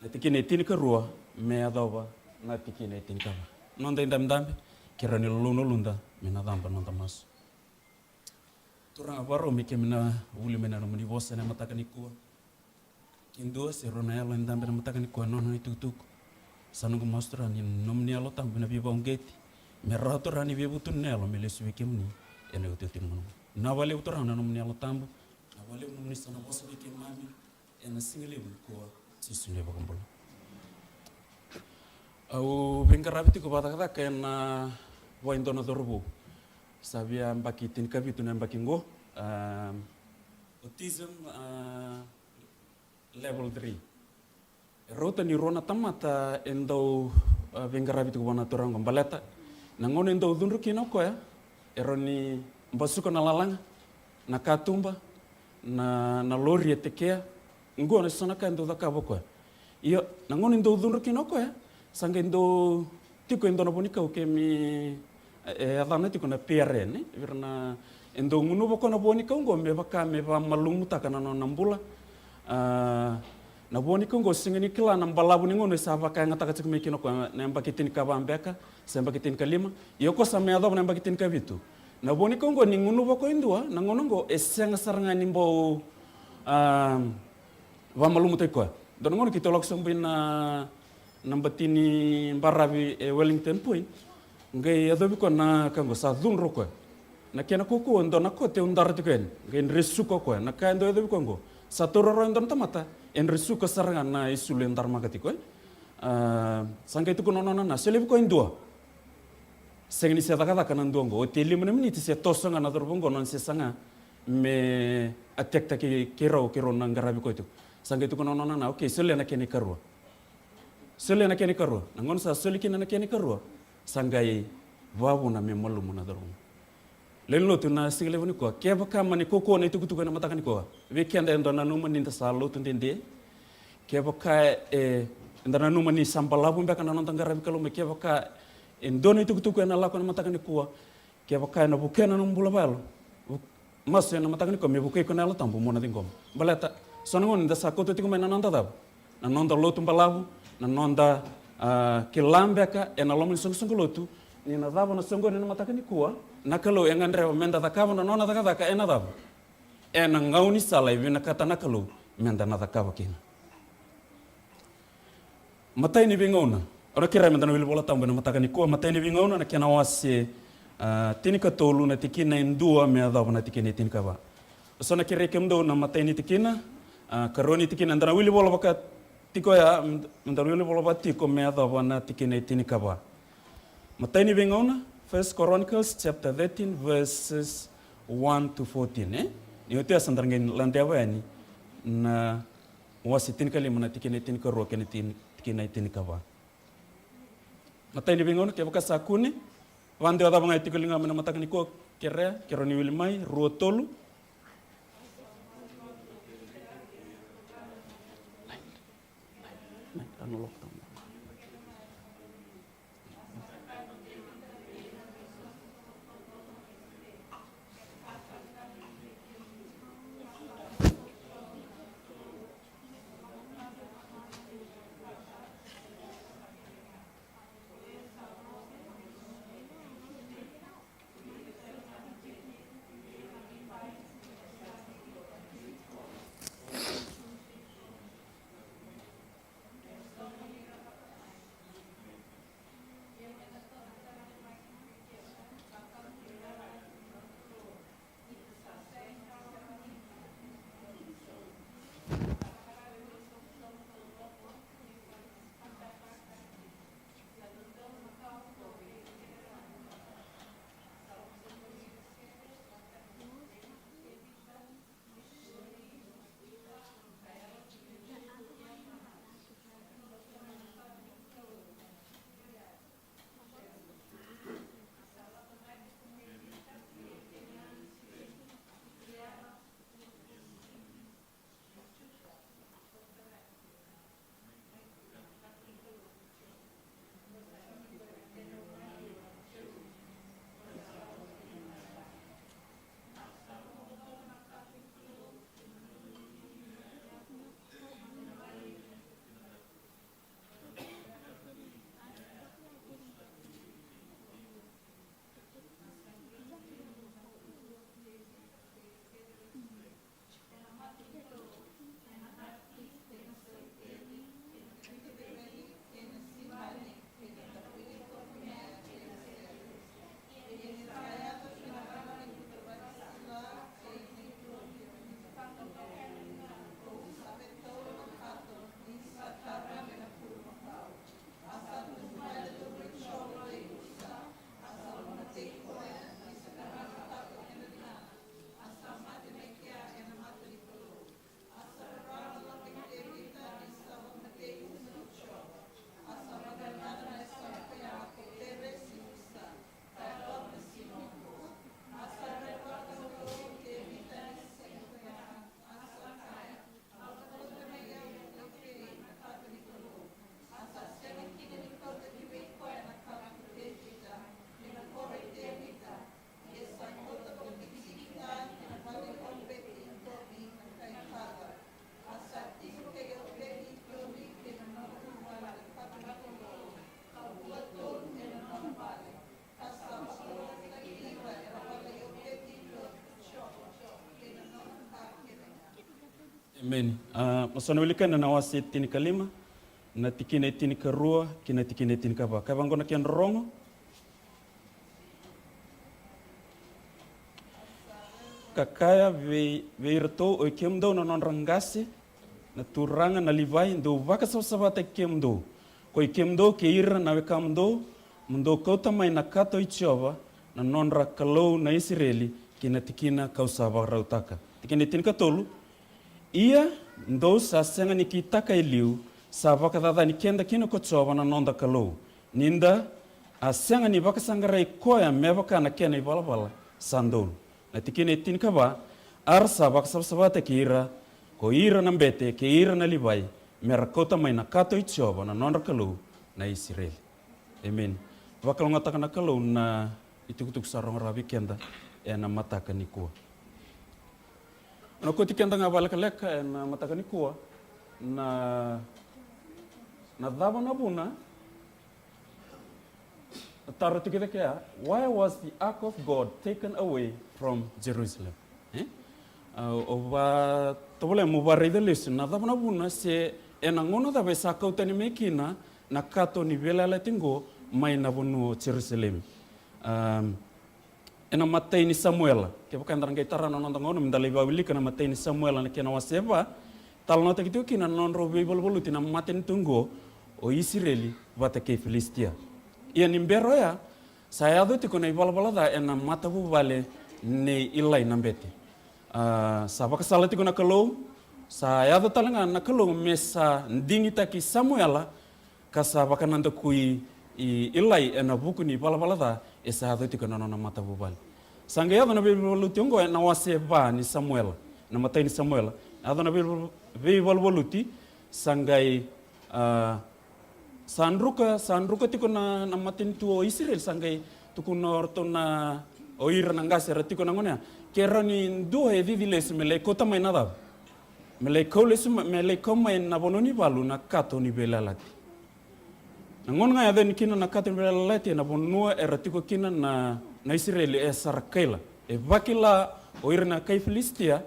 na tikina e tinikarua me yacova na tikina e tinikava. Noda idabedabe, kerea ni lolou na uluda me na caba noda masu. Turaga, vakarau me keimami na vuli mai na nomuni vosa ena mataka nikua. Ke dua se rua na yalo e dabe ena mataka nikua ena nona itukutuku, sa noqu masu Turaga ni nomuni Yalo Tabu ena veivakauqeti, me rawa Turaga ni veivutuni na yalo me lesu vei kemuni ena iotioti ni gauna. Vinaka vakalevu Turaga na nomuni Yalo Tabu, vinaka vakalevu nomuni sa na vosa vei keimami ena siga levu nikua, Jisu na iVakabula. Au veiqaravi tiko vakacakacaka ena vua e dua na cauravou. Sa via yabaki tinikavitu na yabaki qo. Ah, autism, ah, level three. E rauta ni rua na tamata e dau, ah, veiqaravi tiko vua na turaga qo baleta na gauna e dau cudru kina o koya, e rawa ni basuka na lalaga, na katuba, na, na lori e tekea. Qo na so na ka e dau cakava o koya. Io, na gauna e dau cudru kina o koya, sa qai dau tiko e dua na vuanikau keimami, e, e yacana tiko na P R N, e, vei ira na, e dau gunuva o koya na vuanikau qo me vaka me vakamalumutaka na nona bula. Ah, na vuanikau qo sega ni kila na balavu ni gauna e sa vakayagataka tiko mai kina o koya na yabaki tinikava beka se yabaki tinikalima. Io, o koya sa mai yacova na yabaki tinikavitu. Na vuanikau qo ni gunuva o koya e dua, na gauna qo e sega sara ga ni bau, ah, vakamalumutaki koya. Dua na gauna keitou lako sobu i na, na bati ni baravi e Wellington Point, qai yacovi koya na ka qo, sa cudru o koya. Na kena kaukauwa e dua na kote e udara tiko yani, qai dresuka o koya. Na ka e dau yacovi koya qo, sa taura rawa e dua na tamata, e dresuka sara ga na isulu e daramaka tiko, e. Ah, sa qai tukuna o nona na, solia vei koya e dua. Sega ni se cakacaka na dua qo, oti e lima na miniti se toso ga na cauravou qo nona se saga me attack-taki keirau, keirau na qaravi koya tiko. Sa qai tukuna o nona na, okay, solia na kena ikarua. Solia na kena ikarua. Na gauna sa soli kina na kena ikarua, sa qai vakavuna me malumu na cauravou. Lewe ni lotu, na siga levu nikua, kevaka mani kaukauwa na itukutuku ena mataka nikua, vei keda eda nanuma ni da sa lotu dede, kevaka e, eda nanuma ni sa balavu beka na noda qaravi Kalou, me kevaka e dua na itukutuku ena lako ena mataka nikua, kevaka ena vukea na nomu bula vakayalo, vu-, masu ena mataka nikua me vukei iko na Yalo Tabu mo na ciqoma. Baleta so na gauna da sa kauta tiko mai na noda cava? Na noda lotu balavu, na noda, ah, kila beka ena loma ni soqosoqo lotu ni na cava na soqoni ena mataka nikua, na Kalou e gadreva meda cakava na nona cakacaka ena cava? Ena gaunisala e vinakata na Kalou meda na cakava kina. Matai ni Veigauna. Au na kerea meda na wili Vola Tabu ena mataka nikua, Matai ni Veigauna na kena wase, ah, tinikatolu na tikina e dua me yacova na tikina e tinikava. Au sa na kerei kemudou na imatai ni tikina, ah, karua ni tikina, eda na wili vola vaka tiko ya, meda na wili vola vaka tiko me yacova na tikina e tinikava. Matai ni Veigauna, First Chronicles chapter thirteen, verses one to fourteen, e? Ni oti ya sa da na qai ladeva yani na wase tinikalima na tikina e tinikarua kei na tini-, tikina e tinikava. Matai ni Veigauna, kevaka sa kune, vakadewa cava ga e tiko e ligamu ena mataka nikua, kerea, kerea ni wili mai, rua, tolu. Emeni. A, mo sa na wilika ena na wase tinikalima, na tikina e tinikarua ki na tikina e tinikava. Ka vaqo na kena rorogo. Ka kaya vei, vei iratou, oi kemudou na nodra qase, na turaga na Livai, dou vakasavasavataki kemudou. Koi kemudou kei ira na wekamudou, mo dou kauta mai na kato i Jiova, na nodra Kalou na Isireli, ki na tikina kau sa vakarautaka. Tikina e tinikatolu. Ia, dou sa sega ni kitaka e liu, sa vakacacani keda kina ko Jiova na noda Kalou, ni da a sega ni vakasaqarai koya me vaka na kena ivalavala sa donu. Na tikina e tinikava, a ra sa vakasavasavataki ira ko ira na bete kei ira na Livai, me ra kauta mai na kato i Jiova na nodra Kalou na Isireli. Emeni. Vakalougatataka na Kalou na itukutuku sa rogo rawa vei keda ena mataka nikua. Na koti keda ga vakalekaleka ena mataka nikua, na, na cava na vuna, na taro tiko cake ya, why was the ark of God taken away from Jerusalem? E? A, o va, tovolea mo varaica lesu, na cava na vuna se ena gauna cava e sa kau tani mai kina na kato ni veiyalayalati qo mai na vanua o Jerusalemi. Am, ena matai ni Samuela, kevaka eda na qai tara na noda gauna me da lai vawilika na matai ni Samuela na kena wase va, talanoataki tiko kina na nodrau veivaluvaluti na matanitu qo o Isireli vata kei Filisitia. Ia ni bera oya, sa yaco tiko na ivalavala ca ena matavuvale nei Ilai na bete. A, sa vakasala tiko na Kalou, sa yaco tale ga na Kalou me sa digitaki Samuela, ka sa vakanadakui i Ilai ena vuku ni valavala ca e sa yaco tiko ena nona matavuvale. Sa qai yaco na veivaluti oqo ena wase va ni Samuela, na matai ni Samuela. Yaco na vei-, veivaluvaluti, sa qai, a, sa druka, sa druka tiko na, na matanitu o Isireli, sa qai tukuna o ratou na, o ira na qase era tiko na gone ya. Ke rawa ni dua e cici lesu me lai kauta mai na cava? Me lai kau lesu mai, me lai kau mai na vanua ni valu na kato ni veiyalayalati. Na gauna ga e yaco yani kina na kato ni veiyalayalati ena vanua era tiko kina na, na Isireli e sa ra kaila. E vakila o ira na kai Filisitia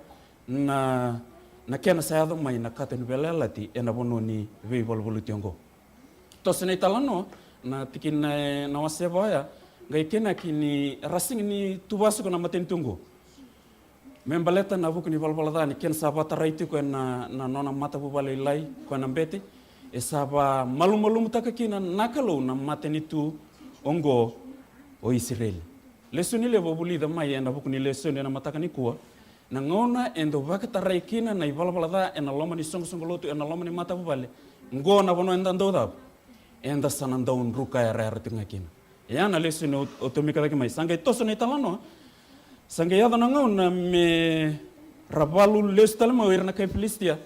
na, na kena sa yaco mai na kato ni veiyalayalati ena vanua ni veivaluvaluti oqo. Toso na italanoa, na tikina e, na wase va oya, qai kena kina ni ra sega ni tu vasuka na matanitu oqo. Me baleta na vuku ni valavala ca ni kena sa vatarai tiko ena, na nona matavuvale Ilai, koya na bete, e sa vamalumalumutaka kina na Kalou na matanitu oqo o Isireli. Lesoni levu au vulica mai ena vuku ni lesoni ena mataka nikua, na gauna e dau vakatarai kina na ivalavala ca ena loma ni soqosoqo lotu, ena loma ni matavuvale, qo na vanua eda dau cava? Eda sa na dau druka yarayara tiko ga kina. Ia na lesoni au, au tomika cake mai. Sa qai toso na italanoa. Sa qai yaco na gauna me ra valu lesu tale mai o ira na kai Filisitia.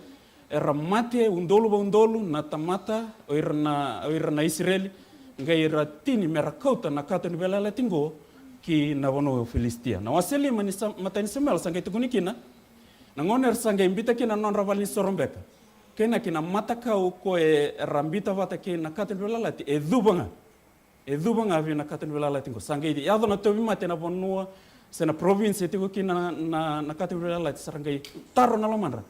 Era mate udolu vaudolu na tamata, o ira na, o ira na Isireli. Qai ra tini me ra kauta na kato ni veiyalayalati qo ki na vanua o Filisitia. Na wase lima ni Sa-, matai ni Samuela sa qai tukuni kina. Na gauna era sa qai biuta kina na nodra valenisoro beka. Kei na kina matakau ko era biuta vata kei na kato ni veiyalayalati, e cuva ga. E cuva ga vei na kato ni veiyalayalati qo. Sa qai yaco na tauvimate ena vanua se na province e tiko kina na, na, na kato ni veiyalayalati, sa ra qai taro na lomadra.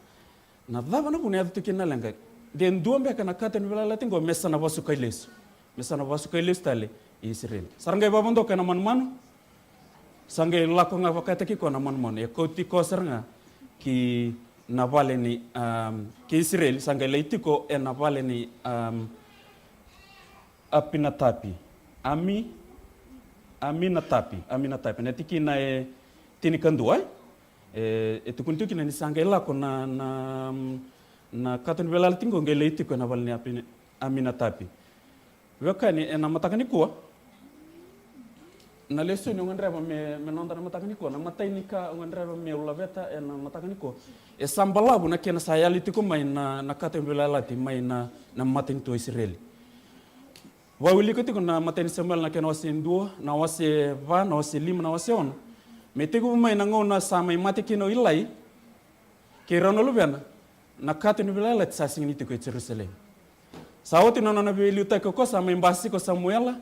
Na cava na vuna e yaco tiko kina na leqa? De dua beka na kato ni veiyalayalati qo me sa na vasukai lesu. Me sa na vasukai lesu tale i Isireli. Sa ra qai vavodoka ena manumanu. Sa qai lako ga vakataki koya na manumanu. E kauti koya sara ga ki na vale ni, am, ki Isireli. Sa qai lai tiko ena vale ni, am, Apinatapi. Ami, Aminatapi, Aminatapi. Na tikina e tinikadua, e? E, e tukuni tiko kina ni sa qai lako na, na, na kato ni veiyalayalati qo qai lai tiko ena vale ni Apina-, Aminatapi. Veiwekani, ena mataka nikua, na lesoni au gadreva me, me noda na mataka nikua, na imatai ni ka au gadreva meu laveta ena mataka nikua. E sa balavu na kena sa yali tiko mai na, na kato ni veiyalayalati mai na, na matanitu o Isireli. Vawilika tiko na imatai ni Samuela na kena wase dua, na wase va, na wase lima, na wase ono. Me tekivu mai na gauna sa mai mate kina o Ilai kei rau na luvena, na kato ni veiyalayalati sa sega ni tiko e Jerusalemi. Sa oti na nona veiliutaki o koya, sa mai basika o Samuela.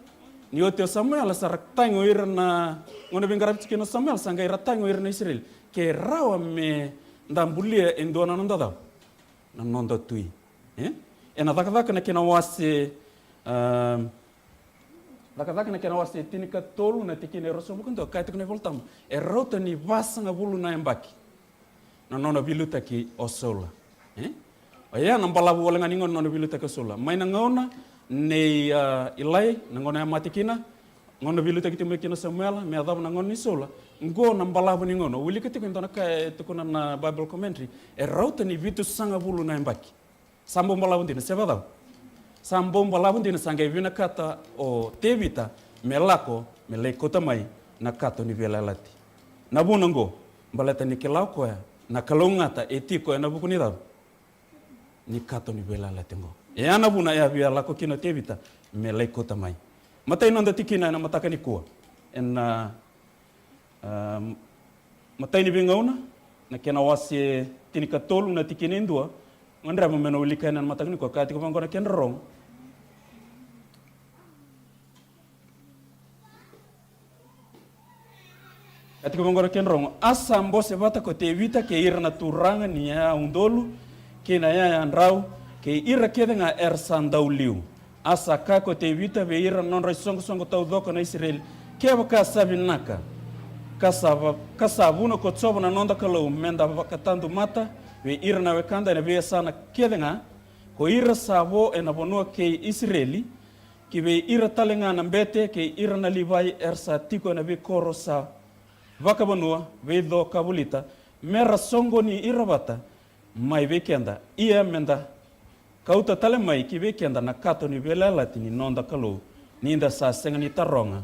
Ni oti o Samuela, sa ra tagi o ira na, gauna veiqaravi tiko kina o Samuela, sa qai ra tagi o ira na Isireli. Ke rawa me da bulia e dua na noda cava? na noda Tui. E? Ena Cakacaka na kena wase, ah, Cakacaka na kena wase tinikatolu na tikina e ruasagavulu ka dua, kaya tiko na iVolatabu, e rauta ni vasagavulu na yabaki na nona veiliutaki o Saula. E? Oya na balavu wale ga ni gauna na nona veiliutaki o Saula. Mai na gauna nei, ah, Ilai, na gauna e a mate kina, gauna veiliutaki tiko mai kina o Samuela, me yacova na gauna nei Saula. Qo na balavu ni gauna. Wilika tiko e dua na ka e tukuna na Bible commentary, e rauta ni vitusagavulu na yabaki. Sa bau balavu dina, se vakacava? Sa bau balavu dina, sa qai vinakata o Tevita me lako me lai kauta mai na kato ni veiyalayalati. Na vuna oqo, baleta ni kila o koya na kalougata e tiko ena vuku ni cava? Ni kato ni veiyalayalati oqo. E a na vuna e a via lako kina o Tevita me lai kauta mai. Matai ni noda tikina ena mataka nikua. Ena, ah, Matai ni Veigauna, na kena wase tinikatolu na tikina e dua. Gadreva me na wilika yani ena mataka nikua, kaya tiko vaqo na kena rorogo. Kaya tiko vaqo na kena rorogo. A sa bose vata ko Tevita kei ira na turaga ni yaudolu kei na yayadrau kei ira kece ga era sa dau liu. A sa kaya ko Tevita vei ira na nodra isoqosoqo taucoko na Isireli, kevaka sa vinaka, ka sa va-, ka sa vuna ko Jiova na noda Kalou, meda vakatadumata vei ira na wekada ena veiyasana kece ga ko ira sa vo ena vanua kei Isireli, ki vei ira tale ga na bete kei ira na Livai era sa tiko ena veikoro sa vakavanua, veico ka volita, mera soqoni ira vata mai vei keda, ia meda kauta tale mai ki vei keda na kato ni veiyalayalati ni noda Kalou, ni da sa sega ni taroga,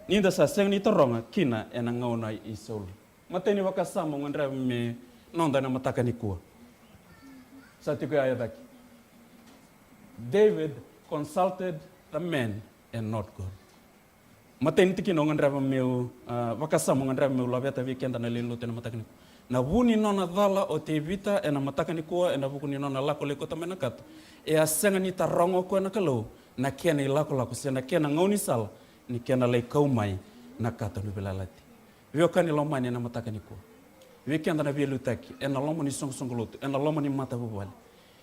ni da sa sega ni taroga kina ena gauna i Saula. Matai ni vakasama au gadreva me noda ena mataka nikua. Sa tiko ya e cake. David consulted the man and not God. Matai ni tikina au gadreva meu, ah, vakasama au gadreva meu laveta vei keda na lewe ni lotu ena mataka nikua. Na vu ni nona cala o Tevita ena mataka nikua, ena vuku ni nona lako lai kauta mai na kato. E a sega ni taroga o koya na Kalou na kena ilakolako se na kena gaunisala ni kena lai kau mai na kato ni veiyalayalati. Veiwekani lomani ena mataka nikua. Vei keda na veiliutaki, ena loma ni soqosoqo lotu, ena loma ni matavuvale.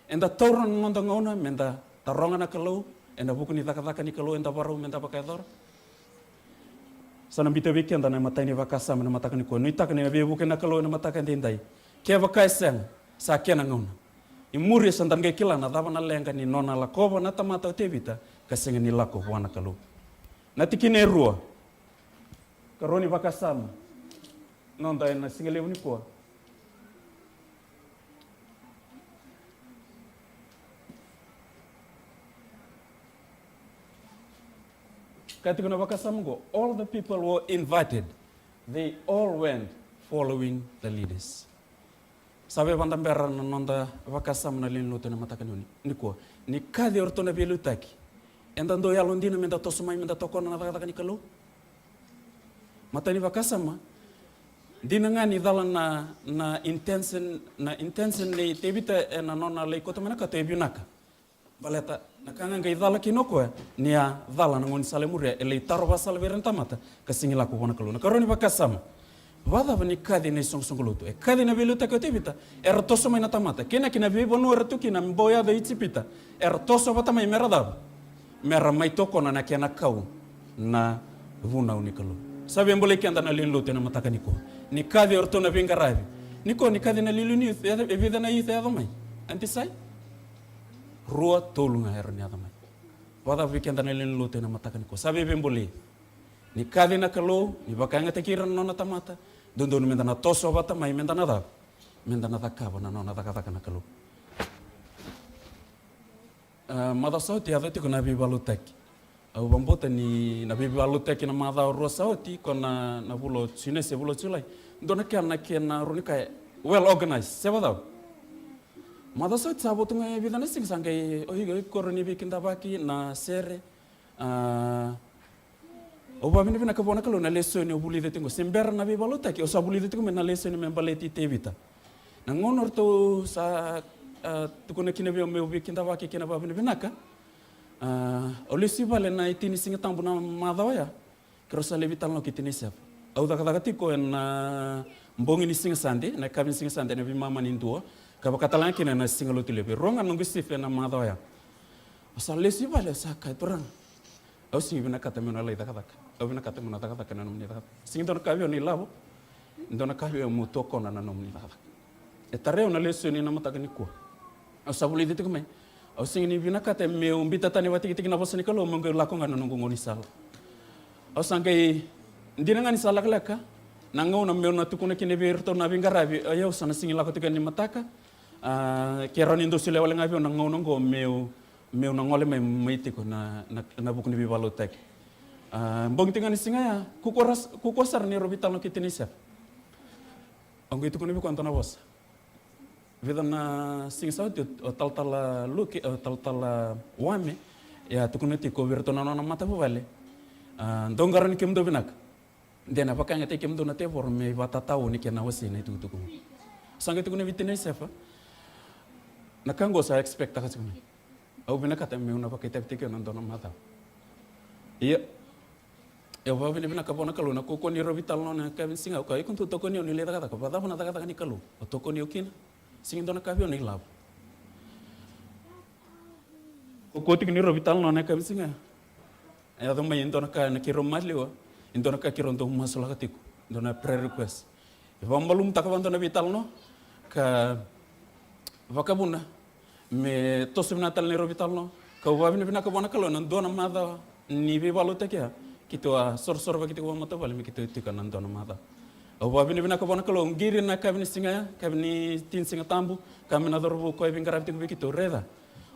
Eda taura na noda gauna meda taroga na Kalou ena vuku ni cakacaka ni Kalou eda varau meda vakayacora. Sa na biuta vei keda na imatai ni vakasama ena mataka nikua. Nuitaka ni na veivuke na Kalou ena mataka edaidai. Kevaka e sega, sa kena gauna. I muri sa da qai kila na cava na leqa ni nona lakova na tamata o Tevita ka sega ni lako vua na Kalou. Na tikina e rua. Karua ni vakasama. Noda ena siga levu nikua. Kaya tiko na vakasama oqo, all the people were invited. They all went following the leaders. Sa vei vada bera na noda vakasama na lewe ni lotu ena mataka ni, nikua. Ni kaci o ratou na veiliutaki. Eda dau yalodina meda toso mai meda tokona na cakacaka ni Kalou. Matai ni vakasama. Dina ga ni cala na, na intention, na intention nei Tevita ena nona lai kauta mai na kato e vinaka. Baleta na ka ga qai cala kina o koya ni a cala na gaunisala e muria, e lai taro vakasala vei ira na tamata ka sega ni lako vua na Kalou. Na karua ni vakasama. Vakacava ni kaci na isoqosoqo lotu? E kaci na veiliutaki o Tevita, era toso mai na tamata. Kei na, kei na veivanua era tu kina, bau yaco i Ijipita. Era toso vata mai mera cava? Mera mai tokona na kena kau na vunau ni Kalou. Sa veibolei keda na lewe ni lotu ena mataka nikua. Ni kaci o ratou na veiqaravi. Nikua ni kaci na lewe ni youth, e, e vica na youth e yaco mai? Anti Sai? Rua, tolu ga era ni yaco mai. Vakacava vei keda na lewe ni lotu ena mataka nikua? Sa vei, veibolei. Ni kaci na Kalou, ni vakayagataki ira na nona tamata, dodonu meda na toso vata mai, meda na cava? Meda na cakava na nona cakacaka na Kalou. A, macawa sa oti yaco tiko na veivakalotutaki. Au vakabauta ni na veivakalotutaki na macawa rua sa oti, ko na, na vula o June se vula o Julai. Dua na kena, na kena rua ni ka e well organized, se vakacava? Macawa sa oti sa votu ga e vica na siga sa qai, o iko, o iko, koro ni veikidavaki, na sere, a, Au vakavinavinaka vua na Kalou na lesoni au vulica tiko qo. Se bera na veivakalotutaki, au sa vulica tiko mai na lesoni me baleti Tevita. Na gauna ratou sa, a, tukuna kina vei au meu veikidavaki kei na vakavinavinaka, a, au lesu i vale na itini Siga Tabu na macawa oya, keirau sa lai veitalanoa kei tinai Seva. Au cakacaka tiko ena bogi ni Siga Sade, na yakavi ni Siga Sade, ena veimama ni dua, Ka vaka tale ga kina na siga Lotulevu, e rua ga na noqu shift ena macawa oya. Au sa lesu i vale, au sa kaya, Turaga, au sega ni vinakata meu na lai cakacaka. Au vinakata meu na cakacaka ena nomuni cakacaka. Sega ni dua na ka vei au na ilavo, dua na ka vei au meu tokona na nomuni cakacaka. E tarai au na lesoni ena mataka nikua. Au sa vulica tiko mai, au sega ni vinakata meu biuta tani vakatikitiki na vosa ni Kalou meu qai lako ga na noqu gaunisala. Au sa qai, dina ga ni sa lekaleka na gauna meu na tukuna kina vei iratou na veiqaravi, o yau sa na sega ni lako tiko yani mataka. A, ke rawa ni dou solia wale ga vei au na gauna oqo meu, meu na gole mai, mai tiko na, na, na vuku ni veivakalotutaki. A, bogi tiko ga ni siga ya, kaukaua, kaukaua sara ni rau veitalanoa kei Tinai Sefa. Au qai tukuna vei koya e dua na vosa. Vica na siga sa oti, o talatala Luke, o talatala Wame, e a tukuna tiko vei iratou na nona matavuvale. A, dou qarauni kemudou vinaka. De na vakayagataki kemudou na tevoro me vakatatao ni kena wasei na itukutuku. Sa qai tukuna vei Tinai Sefa, na ka oqo sa expect-taka tiko mai. Au vinakata meu na vakaitavitaki au na dua na macawa. Ia, au vakavinavinaka vua na Kalou na kaukaua ni rau veitalanoa na yakavi ni siga, au kaya, iko dau tokoni au ni lai cakacaka, vakacava na cakacaka ni Kalou o tokoni au kina? Sega ni dua na ka vei au na ilavo. Kaukaua tiko ni rau veitalanoa na yakavi ni siga. E yaco mai e dua na ka ena keirau maliwa, e dua na ka keirau dau masulaka tiko, dua na prayer request. E vakamalumutaka vua e dua na veitalanoa ka vakavuna me toso vinaka tale na neirau veitalanoa. Kau vakavinavinaka vua na Kalou ena dua na macawa ni veivakalotutaki ya, keitou a sorosorova tiko vakamatavuvale me keitou tiko ena dua na macawa. Au vakavinavinaka vua na Kalou, au qiri na yakavi ni siga ya, yakavi ni Tini Siga Tabu, kaya mai na cauravou koya e veiqaravi tiko vei keitou, raica,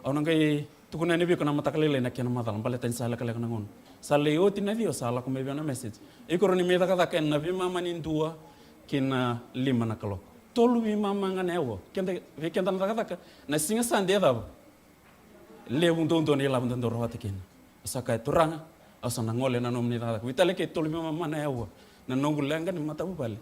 au na qai tukuna yani vei iko na mataka lailai na kena macala, baleta ni sa lekaleka na gauna. Sa lai oti na ciwa sa lako mai vei au na message. Iko rawa ni mai cakacaka ena veimama ni dua ki na lima na kaloko. Tolu veimama ga na aua. Keda, vei keda na cakacaka, na siga Sade e cava? Levu duadua na ilavo da dau rawata kina. Au sa kaya, Turaga, au sa na gole ena nomuni cakacaka. Veitalia ke tolu veimama na aua na noqu leqa ni matavuvale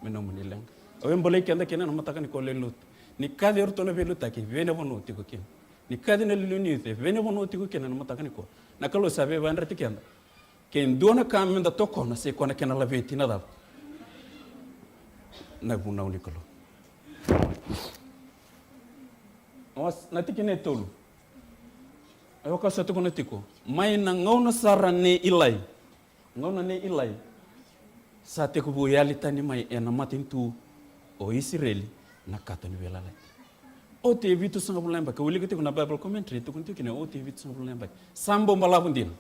me nomuni leqa. Au via bolei keda kina ena mataka nikua, lewe ni lotu. Ni kaci iratou na veiliutaki, vei na vanua o tiko kina? Ni kaci na iliuliu ni youth, vei na vanua o tiko kina ena mataka nikua? Na Kalou sa veivakayadrati keda. Ke dua na ka meda tokona, sai koya na kena laveti na cava? Na vunau ni Kalou. Au sa, na tikina e tolu. Au sa tukuna tiko, mai na gauna sara nei Ilai. Gauna nei Ilai, sa tekivu yali tani mai ena matanitu o Isireli na kato ni veiyalayalati. Oti e vitusagavulu na yabaki. Au wilika tiko na Bible commentary, e tukuna tiko kina oti e vitusagavulu na yabaki. Sa bau balavu dina.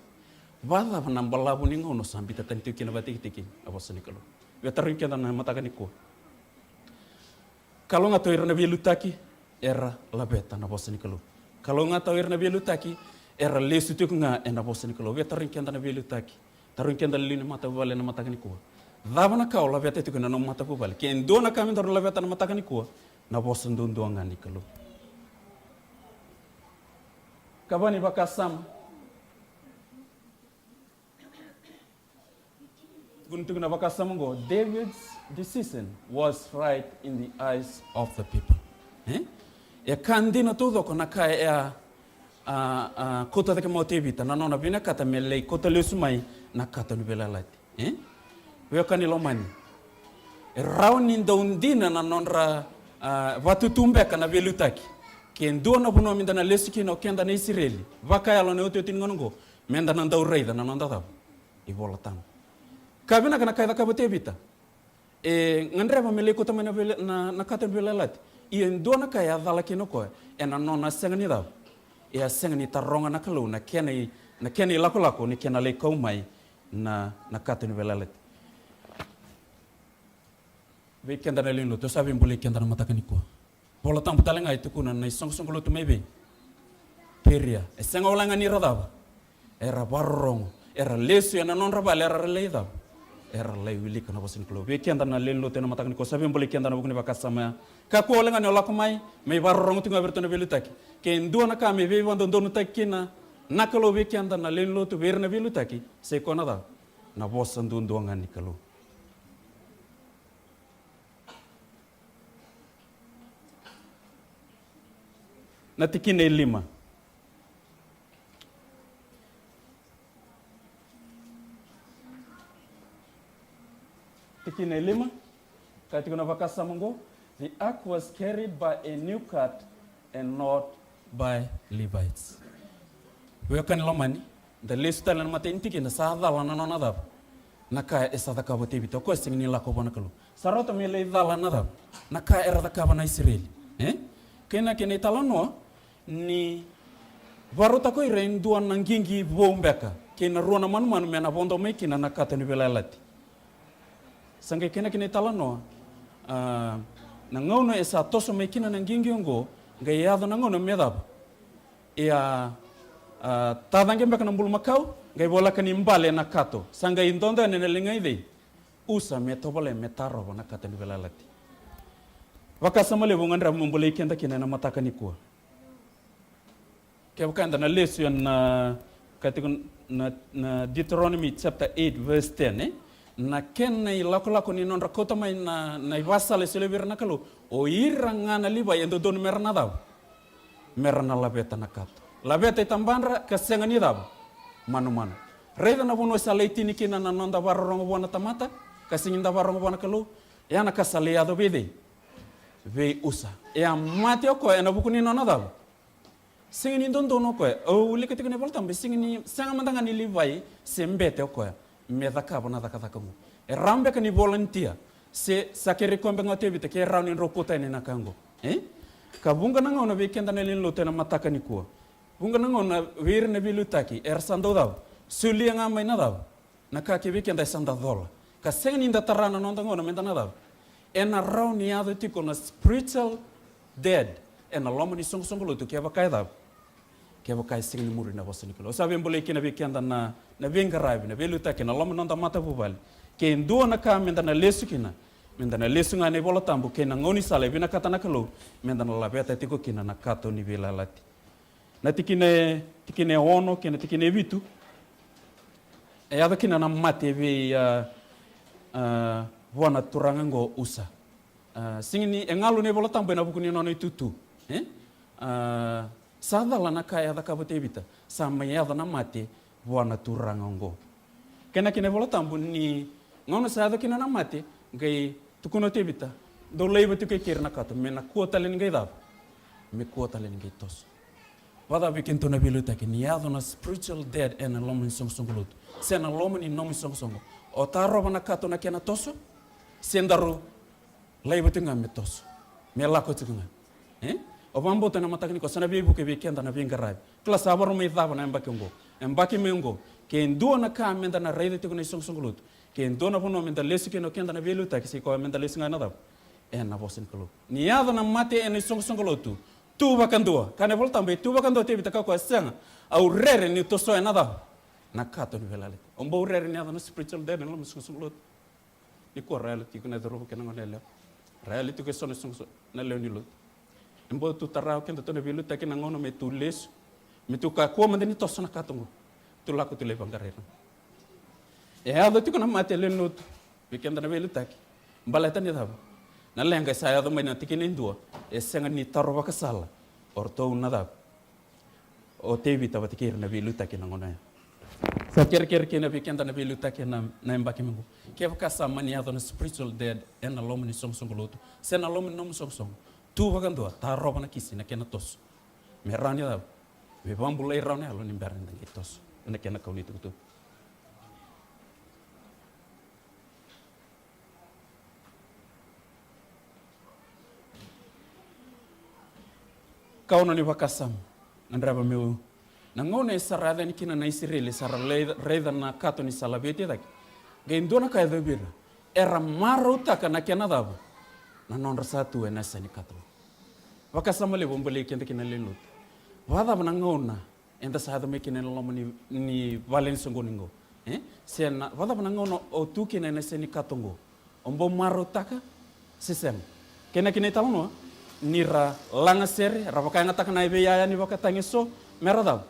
Vakacava na balavu ni gauna sa biuta tani tiko kina vakatikitiki na vosa ni Kalou? Via tarogi keda na mataka nikua. Kalougata o ira na veiliutaki era laveta na vosa ni Kalou. Kalougata o ira na veiliutaki era lesu tiko ga ena vosa ni Kalou. Via tarogi keda na veiliutaki, tarogi keda na lewe ni matavuvale ena mataka nikua. Cava na ka o laveta tiko ena nomu matavuvale? Ke dua na ka me daru laveta na mataka nikua, na vosa duadua ga ni Kalou. Kava ni vakasama. Tukuna tiko na vakasama oqo, David's decision was right in the eyes of the people. E? E ka dina taucoko na ka e a, a, a, kauta cake mai o Tevita, na nona vinakata me lai kauta lesu mai na kato ni veiyalayalati. E? Veiwekani lomani. E rawa ni dau dina na nodra, a, vakatutu beka na veiliutaki. Ke dua na vanua meda na lesu kina o keda na Isireli, vakayalo na iotioti ni gauna oqo, meda na dau raica na noda cava? iVola Tabu. Ka vinaka na ka e cakava o Tevita. E gadreva me lai kauta mai na, na, na kato ni veiyalayalati. Ia e dua na ka e a cala kina o koya, ena nona sega ni cava? E a sega ni taroga na Kalou na kena i, na kena ilakolako ni kena lai kau mai na, na kato ni veiyalayalati. Vei keda na lewe ni lotu, au sa via bolei keda na mataka nikua. Vola Tabu tale ga e tukuna na isoqosoqo lotu mai vei Peria. E sega wale ga ni ra cava? Era vakarorogo. Era lesu ena nodra vale, era lai cava? Era lai wilika na vosa ni Kalou. Vei keda na lewe ni lotu ena mataka nikua, sa via bolei keda ena vuku ni vakasama ya. Kakua wale ga ni o lako mai, mai vakarorogo tiko ga vei iratou na veiliutaki. Ke dua na ka me veivakadodonutaki kina na Kalou vei keda na lewe ni lotu, vei ira na veiliutaki, sai koya na cava? Na vosa duadua ga ni Kalou. Na tikina e lima. Tikina e lima. Kaya tiko na vakasama oqo. The ark was carried by a new cart and not by Levites. Wekani lomani, da lesu tale na matai ni tikina, sa cala na nona cava? Na ka e sa cakava o Tevita, o koya sega ni lako vua na Kalou. Sa rauta me lai cala na cava? Na ka era cakava na Isireli. E? Kei na kena italanoa, ni vakarautaka o ira e dua na qiqi vou beka kei na rua na manumanu me na vodo mai kina na kato ni veiyalayalati. Sa qai kena kina italanoa, a, na gauna e sa toso mai kina na qiqi oqo, qai yaco na gauna me cava? E a, a, tacaqe beka na bulumakau, qai voleka ni bale na kato. Sa qai dodo yani na liga i cei? Usa, me tovolea me tarova na kato ni veiyalayalati. Vakasama levu au gadreva meu bolei keda kina ena mataka nikua. Kevaka eda na lesu ena, ka tiko na, na Deuteronomy chapter eight verse ten, e? Na kena ilakolako ni nodra kauta mai na, na ivakasala e solia vei ira na Kalou. O ira ga na Livai e dodonu mera na cava? Mera na laveta na kato. Laveta i tabadra ka sega ni cava? Manumanu. Raica na vanua sa lai tini kina na noda vakarorogo vua na tamata, ka sega ni da vakarorogo vua na Kalou. Ia na ka sa lai yaco vei cei? Vei Usa. E a mate o koya ena vuku ni nona cava? Sega ni dodonu o koya. Au wilika tiko na iVolatabu, e sega ni, sega mada ga ni Livai se bete o koya me cakava na cakacaka oqo. E rawa beka ni volunteer, se sa kerei koya beka ga o Tevita ke rawa ni drau kauta yani na ka oqo. E? Ka vuqa na gauna vei keda na lewe ni lotu ena mataka nikua. Vuqa na gauna vei ira na veiliutaki era sa dau cava? Solia ga mai na cava? Na ka kei vei keda e sa da cola. Ka sega ni da tara na noda gauna me da na cava? Ena rawa ni yaco tiko na spiritual dead ena loma ni soqosoqo lotu kevaka e cava? Kevaka e sega ni muri na vosa ni Kalou. Au sa via bolei kina vei keda na, na veiqaravi, na veiliutaki ena loma ni noda matavuvale. Ke dua na ka me da na lesu kina, me da na lesu ga ena iVolatabu kei na gaunisala e vinakata na Kalou me da na laveta tiko kina na kato ni veiyalayalati. Na tikina e, tikina e ono kei na tikina e vitu, e yaco kina na mate vei, a, a, vua na turaga oqo o Usa. A, sega ni, e galu na iVolatabu ena vuku ni nona itutu. E? A, sa cala na ka e a cakava o Tevita, sa mai yaco na mate vua na turaga oqo. Kena kina iVolatabu ni gauna sa yaco kina na mate, qai tukuna o Tevita, dou laiva tiko i keri na kato, me na kua tale ni qai cava? Me kua tale ni qai toso. Vakacava vei kedatou na veiliutaki ni yaco na spiritual dead ena loma ni soqosoqo lotu, se na loma ni nomu isoqosoqo? O tarova na kato na kena toso, se daru laiva tiko ga me toso, me lako tiko ga. E? Au vakabauta ena mataka nikua sa na veivuke vei keda na veiqaravi. Kila sa vakarau mai cava na yabaki oqo, yabaki mai oqo. Ke dua na ka me da na raica tiko na isoqosoqo lotu, ke dua na vanua me da lesu kina o keda na veiliutaki, se koya me da lesu ga ena cava? Ena vosa ni Kalou. Ni yaco na mate ena isoqosoqo lotu, tu vakadua. Kaya na iVolatabu e tu vakadua o Tevita, kaya o koya, sega, au rere niu tosoya na cava? Na kato ni veiyalayalati. O bau rere ni yaco na spiritual dead ena loma ni soqosoqo lotu. Nikua ra yali tiko na cauravou kei na goneyalewa. Ra yali tiko eso na soqosoqo, na lewe ni lotu. E bau tu tara o kedatou na veiliutaki na gauna me tu lesu, me tu kakua mada ni toso na kato oqo. Tu lako tu lai vaqarai ira. E yaco tiko na mate, lewe ni lotu, vei keda na veiliutaki. Baleta ni cava? Na leqa e sa yaco mai na tikina e dua, e sega ni taro vakasala o ratou na cava? O Tevita vata kei ira na veiliutaki na gauna ya. Sa kerekere kina vei keda na veiliutaki ena, na yabaki mai qo. Kevaka sa mani yaco na spiritual dead ena loma ni soqosoqo lotu, se na loma ni nomu soqosoqo, tu vakadua, tarova na kisi na kena toso. Me rawa ni cava? Me vakabulai rawa na yalo ni bera ni da qai toso ena kena kau ni tukutuku. Kau na ni vakasama, na dreva meu, na gauna e sa ra yaco yani kina na Isireli, sa ra lai-, raica na kato ni sa laveti cake. Qai dua na ka e yacovi ira, era marautaka na kena cava? Na nodra sa tu ena yasa ni kato. Vakasama levu au bolei keda kina na lewe ni lotu. Vakacava na gauna eda sa yaco mai kina ena loma ni, ni vale ni soqoni qo? E? Se na, vakacava na gauna o tu kina ena yasa ni kato qo? O bau marautaka se sega? Kena kina italanoa, ni ra lagasere, ra vakayagataka na veiyaya ni vakatagi eso, me ra cava?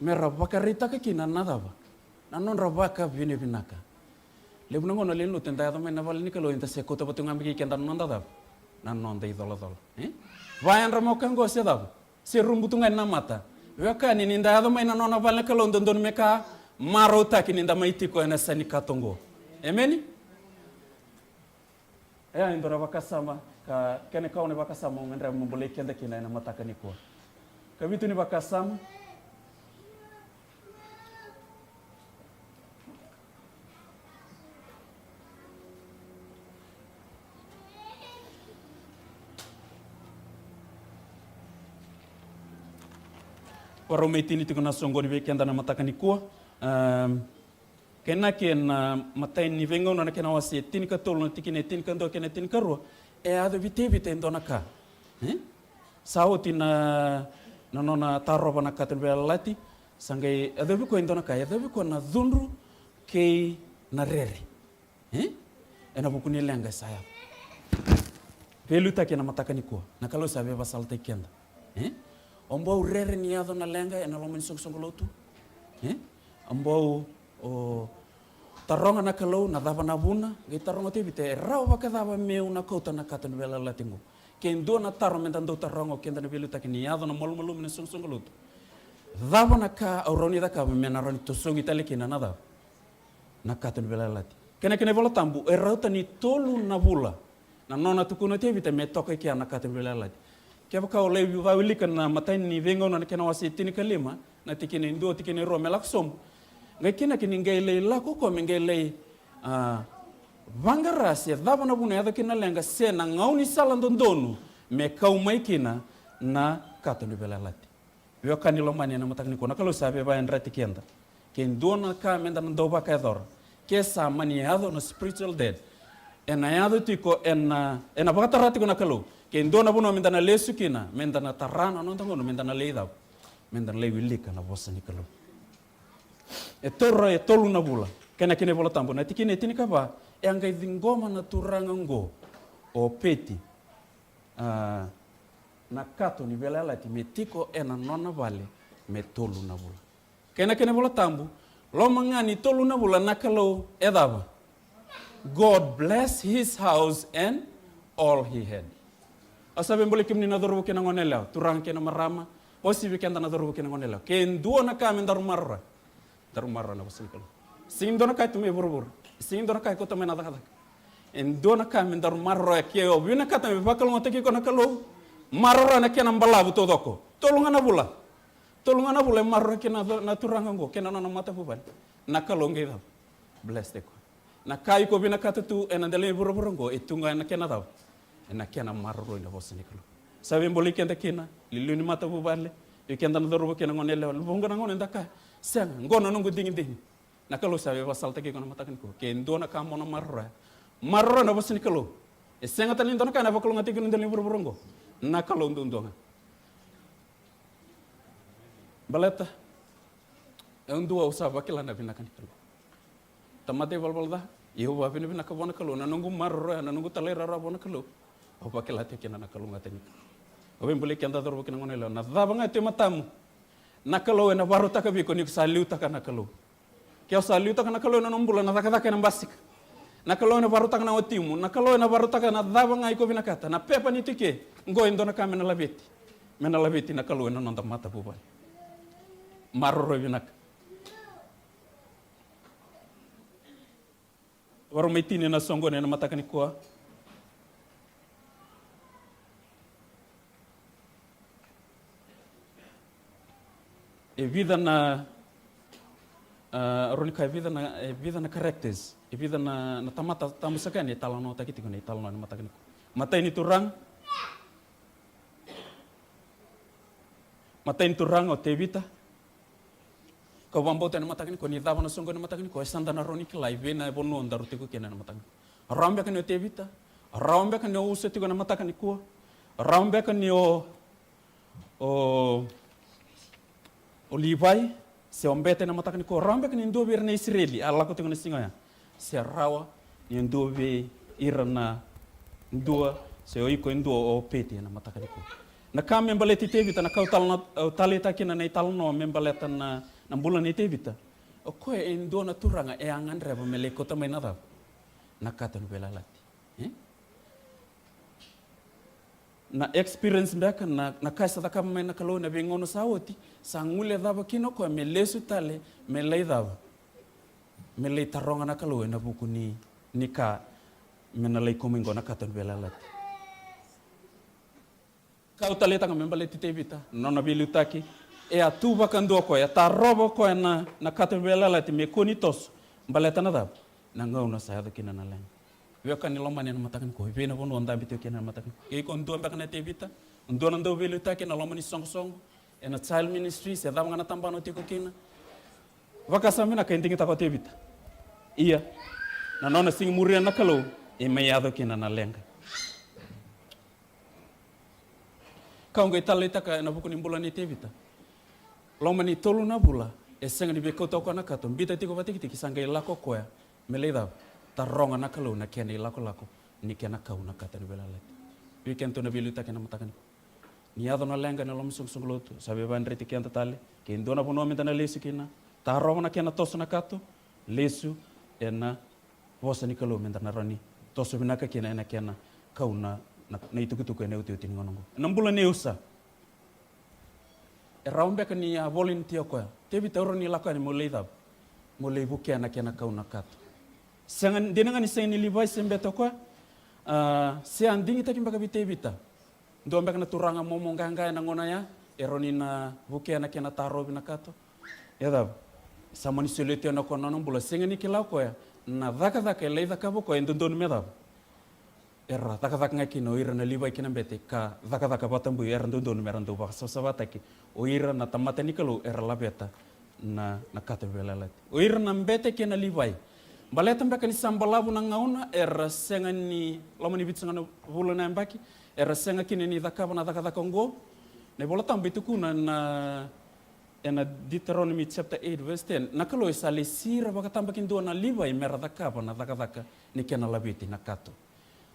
Me ra vakaraitaka kina na cava? Na nodra vakavinavinaka. Levu na gauna, lewe ni lotu, eda yaco mai na vale ni Kalou, eda se kauta vata ga mai kei keda na noda cava? Na noda icolacola. E? Vayadra mai o koya qo se cava? Se rubu tu ga ena mata. Veiwekani, ni da yaco mai na nona vale na Kalou, dodonu me ka marautaki ni da mai tiko ena yasa ni kato qo. Emeni? E, e dua na vakasama, Ka kena ikaono ni vakasama au gadreva meu bolei keda kina ena mataka nikua. Ka vitu ni vakasama. Varau me tini tiko na soqoni vei keda na mataka nikua. Em, Kena kena matai ni Veigauna na kena wase e tinikatolu na tikina e tinikadua kei na tinikarua, e yacovi Tevita e dua na ka. E? Sa oti na, na nona tarova na kato ni veiyalayalati, sa qai yacovi koya e dua na ka, e yacovi koya na cudru kei na rere. E? Ena vuku ni leqa e sa yaco. Veiliutaki ena mataka nikua, na Kalou sa veivakasalataki keda. E? O bau rere ni yaco na leqa ena loma ni soqosoqo lotu? E? O bau, o, taroga na Kalou na cava na vuna, qai taroga o Tevita, e rawa vakacava meu na kauta na kato ni veiyalayalati qo? Ke dua na taro meda dau taroga o keda na veiliutaki ni yaco na malumalumu ena soqosoqo lotu. Cava na ka au rawa ni cakava me na rawa ni tosogi tale kina na cava? Na kato ni veiyalayalati. Kena, kena iVola Tabu, e rauta ni tolu na vula na nona tukuna o Tevita me toka i kea na kato ni veiyalayalati. Kevaka o lai vakawilika na matai ni Veigauna na kena wase tinikalima, na tikina e dua, tikina e rua me lako sobu. Qai kena kina ni qai lai lako o koya me qai lai, a, vaqara se cava na vuna e yaco kina na leqa se na gaunisala dodonu me kau mai kina na kato ni veiyalayalati. Veiwekani lomani ena mataka nikua, na Kalou sa veivakayadrati keda. Ke dua na ka meda na dau vakayacora, ke sa mani yaco na spiritual death, ena yaco tiko, ena, ena vakatara tiko na Kalou. Ke dua na vanua meda na lesu kina, meda na tara na noda gauna, meda na lai cava? Meda na lai wilika na vosa ni Kalou. E tolu, e tolu na vula. Kena, kena iVola Tabu, na tikina e tinikava, e a qai ciqoma na turaga oqo, o Opeti, a, na kato ni veiyalayalati me tiko ena nona vale me tolu na vula. Kena, kena iVola Tabu, loma ga ni tolu na vula na Kalou e cava? God bless his house and all he had. Au sa via bolei kemuni na cauravou kei na goneyalewa, turaga kei na marama, uasivi keda na cauravou kei na goneyalewa. Ke dua na ka me daru maroroya, daru maroroya na vosa ni Kalou. Sega ni dua na ka e tu mai vuravura. Sega ni dua na ka e kauta mai na cakacaka. E dua na ka me daru maroroya, ke o vinakata me vakalougatataki iko na Kalou, maroroya na kena balavu taucoko. Tolu ga na vula. Tolu ga na vula e maroroya kina na, na turaga oqo kei na nona matavuvale. Na Kalou qai cava? Bless-taki koya. Na ka iko vinakata tu ena dela ni vuravura oqo, e tu ga ena kena cava? Ena kena maroroi na vosa ni Kalou. Sa via bolei keda kina, liuliu ni matavuvale, vei keda na cauravou kei na goneyalewa, vuqa na gauna eda kaya, sega, qo na noqu digidigi. Na Kalou sa veivakasalataki iko na mataka nikua. Ke dua na ka mo na maroroya, maroroya na vosa ni Kalou. E sega tale ni dua na ka ena vakalougatataki iko ena dela ni vuravura oqo. Na Kalou duadua ga. Baleta e dua, au sa vakila na vinaka ni Kalou. Tamata ivalavala ca, ia au vakavinavinaka vua na Kalou, na noqu maroroya, na noqu talairawarawa vua na Kalou. Au vakila tiko kina na kalougata ni Kalou. Au via bolei keda cauravou kei na goneyalewa, na cava ga e tu e matamu, na Kalou ena vakarautaka vei iko ni ko sa liutaka na Kalou. Ke o sa liutaka na Kalou ena nomu bula, na cakacaka ena basika. Na Kalou ena vakarautaka na watimu, na Kalou ena vakarautaka na cava ga iko vinakata, na pepa ni tike. Qo e dua na ka me na laveti. Me na laveti na Kalou ena noda matavuvale. Maroroi vinaka. Varau me tini na soqoni ena mataka nikua. E vica na, ah, rawa ni kaya e vica na, e vica na characters, e vica na, na tamata tabu saka yani e talanoataki tiko na italanoa ena mataka nikua. Matai ni turaga, matai ni turaga o Tevita. Kau vakabauta ena mataka nikua, ni cava na soqoni ena mataka nikua, e sa da na rawa ni kila i vei na vanua daru tiko kina ena mataka nikua. Rawa beka ni o Tevita, rawa beka ni o Usa tiko ena mataka nikua, rawa beka ni o, o, o Livai, se o Obeta ena mataka nikua, rawa beka ni dua vei ira na Isireli a lako tiko na siga oya. Se rawa ni o dua vei ira na dua, se o iko e dua o Opeti ena mataka nikua. Na ka me baleti Tevita, na ka au tala na, au taleitaka kina na italanoa me baleta na, na bula nei Tevita. O koya e dua na turaga e a gadreva me lai kauta mai na cava? Na kato ni veiyalayalati. E? Na experience beka, na, na ka e sa cakava mai na Kalou ena veigauna sa oti, sa guilecava kina o koya me lesu tale, me lai cava? Me lai taroga na Kalou ena vuku ni, ni ka me na lai kau mai qo, na kato ni veiyalayalati. Kau taleitaka me baleti Tevita na nona veiliutaki. E a tu vakadua o koya, e tarova o koya na, na kato ni veiyalayalati me kua ni toso. Baleta na cava? Na gauna sa yaco kina na leqa. Veiwekani lomani ena mataka nikua, e vei na vanua o dabe tiko kina ena mataka nikua? Ke iko dua beka na Tevita, dua na dauveiliutaki ena loma ni soqosoqo, ena child ministry, se cava ga na tabana o tiko kina. Vakasama vinaka, e digitaka o Tevita. Ia, na nona sega ni muria na Kalou, e mai yaco kina na leqa. Kau qai taleitaka ena vuku ni bula nei Tevita. Loma ni tolu na vula, e sega ni veikauta o koya na kato, biuta tiko vakatikitiki, sa qai lako o koya me lai cava? Taroga na Kalou na kena ilakolako ni kena kau na kato ni veiyalayalati. Vei kedatou na veiliutaki ena mataka nikua, ni yaco na leqa ena loma ni soqosoqo lotu, sa veivakadreti keda tale, ke dua na vanua meda na lesu kina, tarova na kena toso na kato, lesu ena vosa ni Kalou meda na rawa ni toso vinaka kina ena kena kau na, na, na itukutuku ena iotioti ni gauna oqo. Ena bula nei Usa, e rawa beka ni a volunteer o koya, Tevita, au rawa ni lako yani meu lai cava? Meu lai vukea na kena kau na kato. Sega, dina ga ni sega ni Livai se bete o koya, a, se a digitaki beka vei Tevita. Dua beka na turaga momo qaqa ena gauna ya, e rawa ni na vukea na kena tarovi na kato. E cava? Sa mani solia tu yani o koya na nona bula, sega ni kila o koya na cakacaka e lai cakava o koya e dodonu me cava? Era cakacaka ga kina o ira na Livai kei na bete ka cakacaka vakatabui, era dodonu mera dau vakasavasavataki o ira na tamata ni Kalou era laveta na, na kato ni veiyalayalati. O ira na bete kei na Livai. Baleta beka ni sa balavu na gauna, era sega ni, loma ni vitusagavulu na vula na yabaki, era sega kina ni cakava na cakacaka oqo. Na iVola Tabu e tukuna na, ena Deuteronomy chapter eight verse ten, na Kalou e sa lesi ira vakatabakidua na Livai mera cakava na cakacaka ni kena laveti na kato.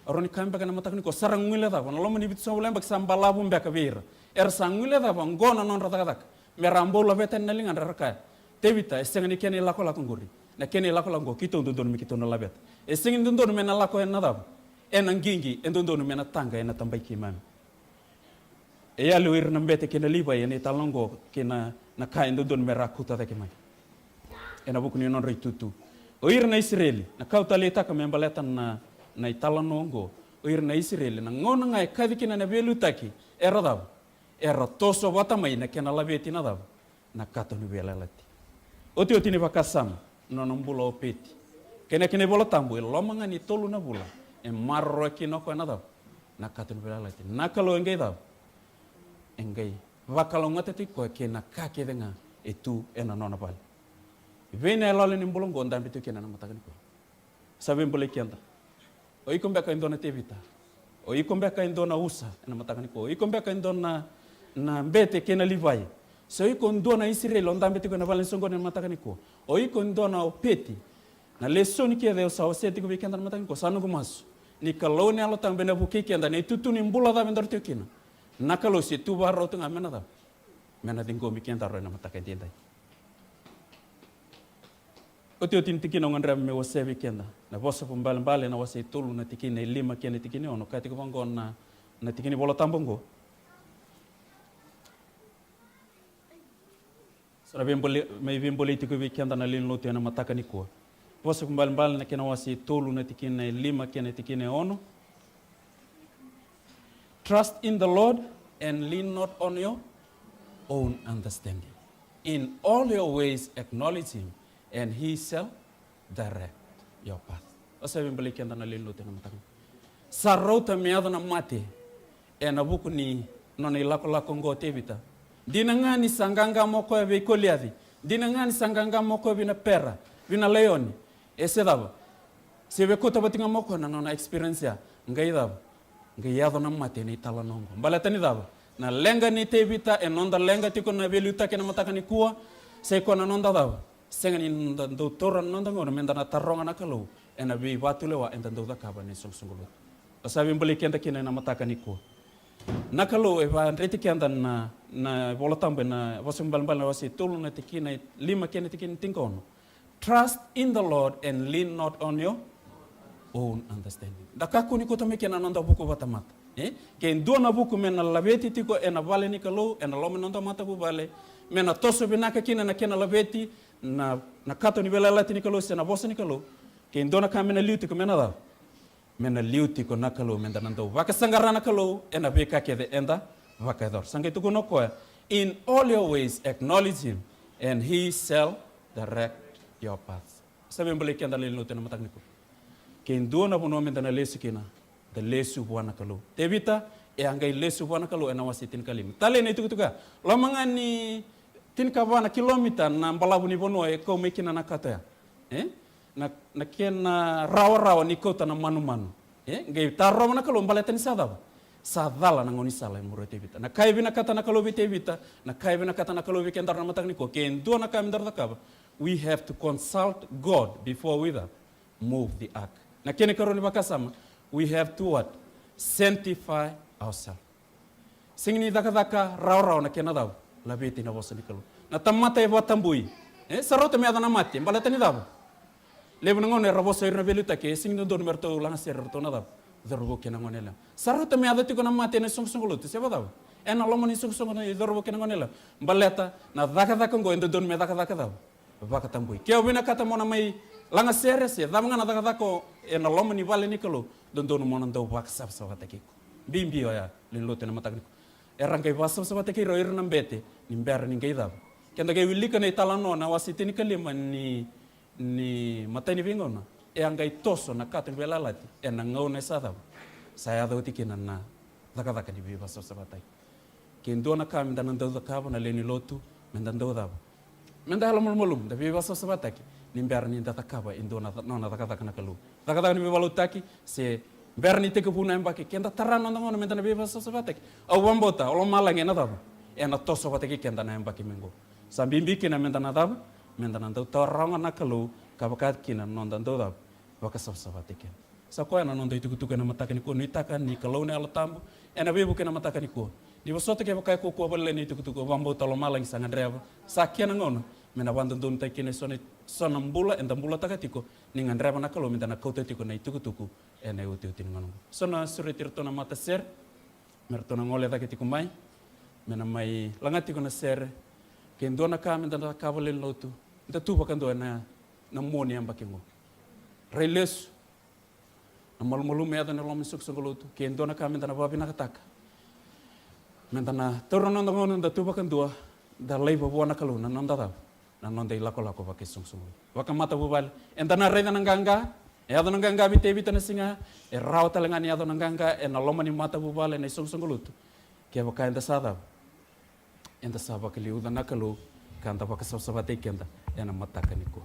Au rawa ni kaya beka ena mataka nikua, sa ra guilecava, na loma ni vitusagavulu na yabaki sa balavu beka vei ira. Era sa guilecava, oqo na nodra cakacaka. Mera bau laveta yani na ligadra, era kaya, Tevita, e sega ni kena ilakolako oqori. Na kena ilakolako oqo, keitou dodonu me keitou na laveta. E sega ni dodonu me na lako ena cava? Ena qiqi, e dodonu me na taqa ena tabai keimami. E yali o ira na bete kei na Livai ena italanoa oqo kei na, na ka e dodonu mera kauta cake mai ena vuku ni nodra itutu. O ira na Isireli, na ka au taleitaka me baleta na, na italanoa oqo. O ira na Isireli, na gauna ga e kaci kina na veiliutaki, era cava? Era toso vata mai na kena laveti na cava? Na kato ni veiyalayalati. Otioti ni vakasama, na nona bula o Opeti. Kena, kena iVola Tabu, e loma ga ni tolu na vula, e maroroya kina o koya na cava? Na kato ni veiyalayalati. Na Kalou e qai cava? E qai vakalougatataki koya kei na ka kece ga e tu ena nona vale. Vei na iyaloyalo ni bula oqo o dabe tiko kina ena mataka nikua. Sa veibolei keda. O iko beka e dua na Tevita. O iko beka e dua na Usa ena mataka nikua. O iko beka e dua na, na bete kei na Livai. Se o iko e dua na Isireli o dabe tiko ena vale ni soqoni ena mataka nikua. O iko e dua na Opeti. Na lesoni kece au sa wasea tiko vei keda ena mataka nikua, sa noqu masu ni Kalou na Yalo Tabu ena vukei keda ena itutu ni bula cava edaru tiko kina. Na Kalou se tu vakarau tu ga me na cava? Me na ciqomi kedaru ena mataka edaidai. Otioti ni tikina au gadreva meu wasea vei keda, na Vosa Vakaibalebale na wase e tolu na tikina e lima kei na tikina e ono, kaya tiko vaqo na, na tikina ni Vola Tabu oqo. Sa na veibolei, mai veibolei tiko vei keda na lewe ni lotu ena mataka nikua. Vosa Vakaibalebale na kena wase e tolu na tikina e lima kei na tikina e ono. Trust in the Lord and lean not on your own understanding. In all your ways acknowledge him and he shall direct your path. Au sa veibolei keda na lewe ni lotu ena mataka. Sa rauta me yaco na mate ena vuku ni nona ilakolako oqo o Tevita. Dina ga ni sa qaqama o koya vei Koliaci. Dina ga ni sa qaqama o koya vei na pera, vei na laioni. E se cava? Se vekauta vata ga mai o koya na nona experience ya. Qai cava? Qai yaco na mate ena italanoa oqo. Baleta ni cava? Na leqa nei Tevita, e noda leqa tiko na veiliutaki ena mataka nikua. Sa i koya na noda cava? Sega ni noda dau taura na noda gauna meda na taroga na Kalou ena veivatulewa eda dau cakava ena isoqosoqo lotu. Au sa veibolei keda kina ena mataka nikua. Na Kalou e vakadreti keda na, na Vola Tabu ena Vosa Vakaibalebale na wase e tolu na tikina e lima kei na tikina e tinikaono. Trust in the Lord and lean not on your own understanding. Da kakua ni kauta mai kina na noda vuku vakatamata. E? Ke dua na vuku me na laveti tiko ena vale ni Kalou, ena loma ni noda matavuvale, me na toso vinaka kina na kena laveti na, na kato ni veiyalayalati ni Kalou se na vosa ni Kalou. Ke dua na ka me na liu tiko me na cava? Me na liu tiko na Kalou, meda na dau vakasaqara na Kalou ena veika kece eda vakayacora. Sa qai tukuna o koya, "In all your ways acknowledge him, and he shall direct your paths." Sa veibolei keda na lewe ni lotu ena mataka nikua. Ke dua na vanua meda na lesu kina, da lesu vua na Kalou. Tevita e a qai lesu vua na Kalou ena wase tinikalima. Talei na itukutuku ya. Loma ga ni tinikava na kilomita na balavu ni vanua e kau mai kina na kato ya. E? Na, na kena rawarawa ni kauta na manumanu. E? Qai tarova na Kalou baleta ni sa cava? Sa cala na gaunisala e muria o Tevita. Na ka e vinakata na Kalou vei Tevita, na ka e vinakata na Kalou vei kedaru na mataka nikua. Ke dua na ka me daru cakava, we have to consult God before we move the ark. Na kena ikarua ni vakasama, we have to what? Sanctify ourselves. Sega ni cakacaka rawarawa na kena cava? Laveti na vosa ni Kalou. Na tamata e vakatabui. E, sa rauta me yaco na mate, baleta ni cava? Levu na gauna era vosa o ira na veiliutaki, e sega ni dodonu me ratou lagasere ratou na cava? Cauravou kei na goneyalewa. Sa rauta me yaco tiko na mate ena isoqosoqo lotu, se vakacava? Ena loma ni isoqosoqo na cauravou kei na goneyalewa. Baleta na cakacaka oqo e dodonu me cakacaka cava? Vakatabui. Ke o vinakata mo na mai lagasere se cava ga na cakacaka ena loma ni vale ni Kalou, dodonu mo na dau vakasavasavataki iko. Bibi oya, lewe ni lotu ena mataka nikua. Era qai vakasavasavataki ira o ira na bete, ni bera ni qai cava? Keda qai wilika na italanoa na wase tinikalima ni, ni Matai ni Veigauna. E a qai toso na kato ni veiyalayalati ena gauna e sa cava? Sa yaco oti kina na cakacaka ni veivakasavasavataki. Ke dua na ka meda na dau cakava na lewe ni lotu, meda dau cava? Meda yalomalumalumu, da veivakasavasavataki, ni bera ni da cakava e dua na ca-, nona cakacaka na Kalou. Cakacaka ni veivakalotutaki, se bera ni tekivu na yabaki, keda tara na noda gauna meda na veivakasavasavataki. Au vakabauta, o lomalagi ena cava? Ena toso vata kei keda na yabaki mai qo. Sa bibi kina meda na cava? Meda na dau taroga na Kalou, ka vaka kina na noda dau cava? Vakasavasavataki keda. Sa koya na noda itukutuku ena mataka nikua, nuitaka ni Kalou na Yalo Tabu ena veivuke ena mataka nikua. Ni vosota kevaka e kaukaua vakalailai na itukutuku, au vakabauta o lomalagi sa gadreva, sa kena gauna me na vakadodonutaki kina eso na, eso na bula eda bulataka tiko, ni gadreva na Kalou meda na kauta tiko na itukutuku ena iotioti ni gauna oqo. Sa na sureti iratou na matasere me ratou na gole cake tiko mai, me na mai laga tiko na sere. Ke dua na ka meda na cakava, lewe ni lotu, da tu vakadua ena, na mua ni yabaki oqo. Rai lesu na malumalumu e yaco ena loma ni soqosoqo lotu, ke dua na ka meda na vakavinakataka, meda na taura na noda gauna, da tu vakadua, da laiva vua na Kalou na noda cava? Na noda ilakolako vakaisoqosoqo. Vakamatavuvale, eda na raica na qaqa, e yaco na qaqa vei Tevita na siga, e rawa tale ga ni yaco na qaqa ena loma ni matavuvale, na isoqosoqo lotu. Kevaka eda sa cava? Eda sa vakaliuca na Kalou, ka da vakasavasavataki keda ena mataka nikua.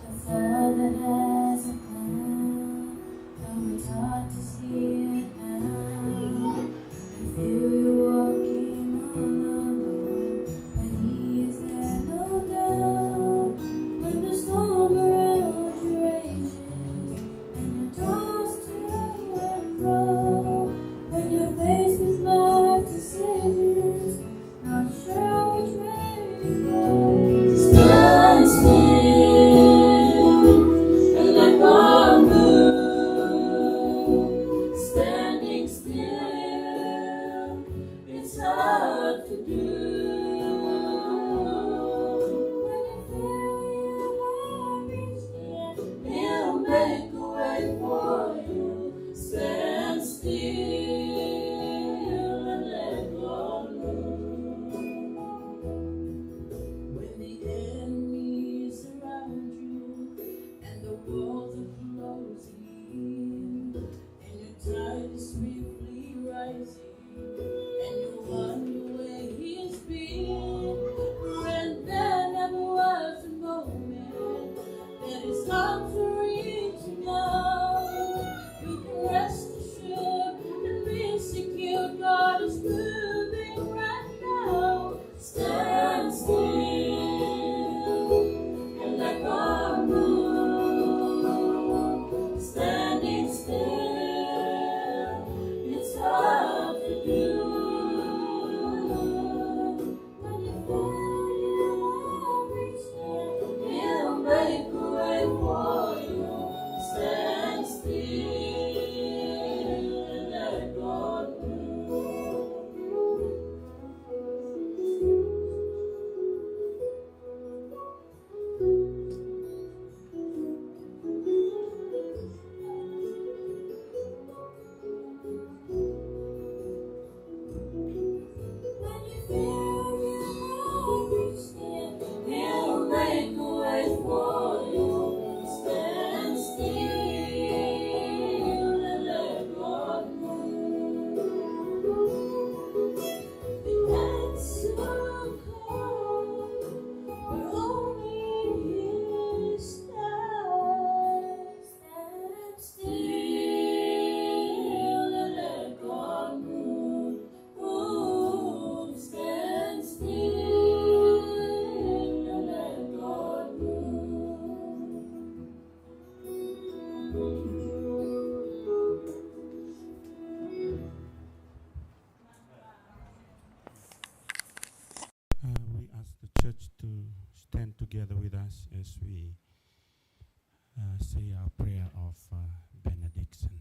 The Father has a plan, though it's hard to see it now. I feel you walking on the Lord, but He is Come to reach now. You can rest assured and be secure. God is moving right now. Stand still and let God move. Standing still, it's hard to do. When you feel you have reached it, He'll make a way for you. Stand still and let God move. When you feel you have reached it, He'll make a way for you. Stand still and let God move. The answer comes where only His time. Stand still and let God move. Move. Stand still and let God move. Uh, we ask the church to stand together with us as we, uh, say our prayer of, uh, benediction.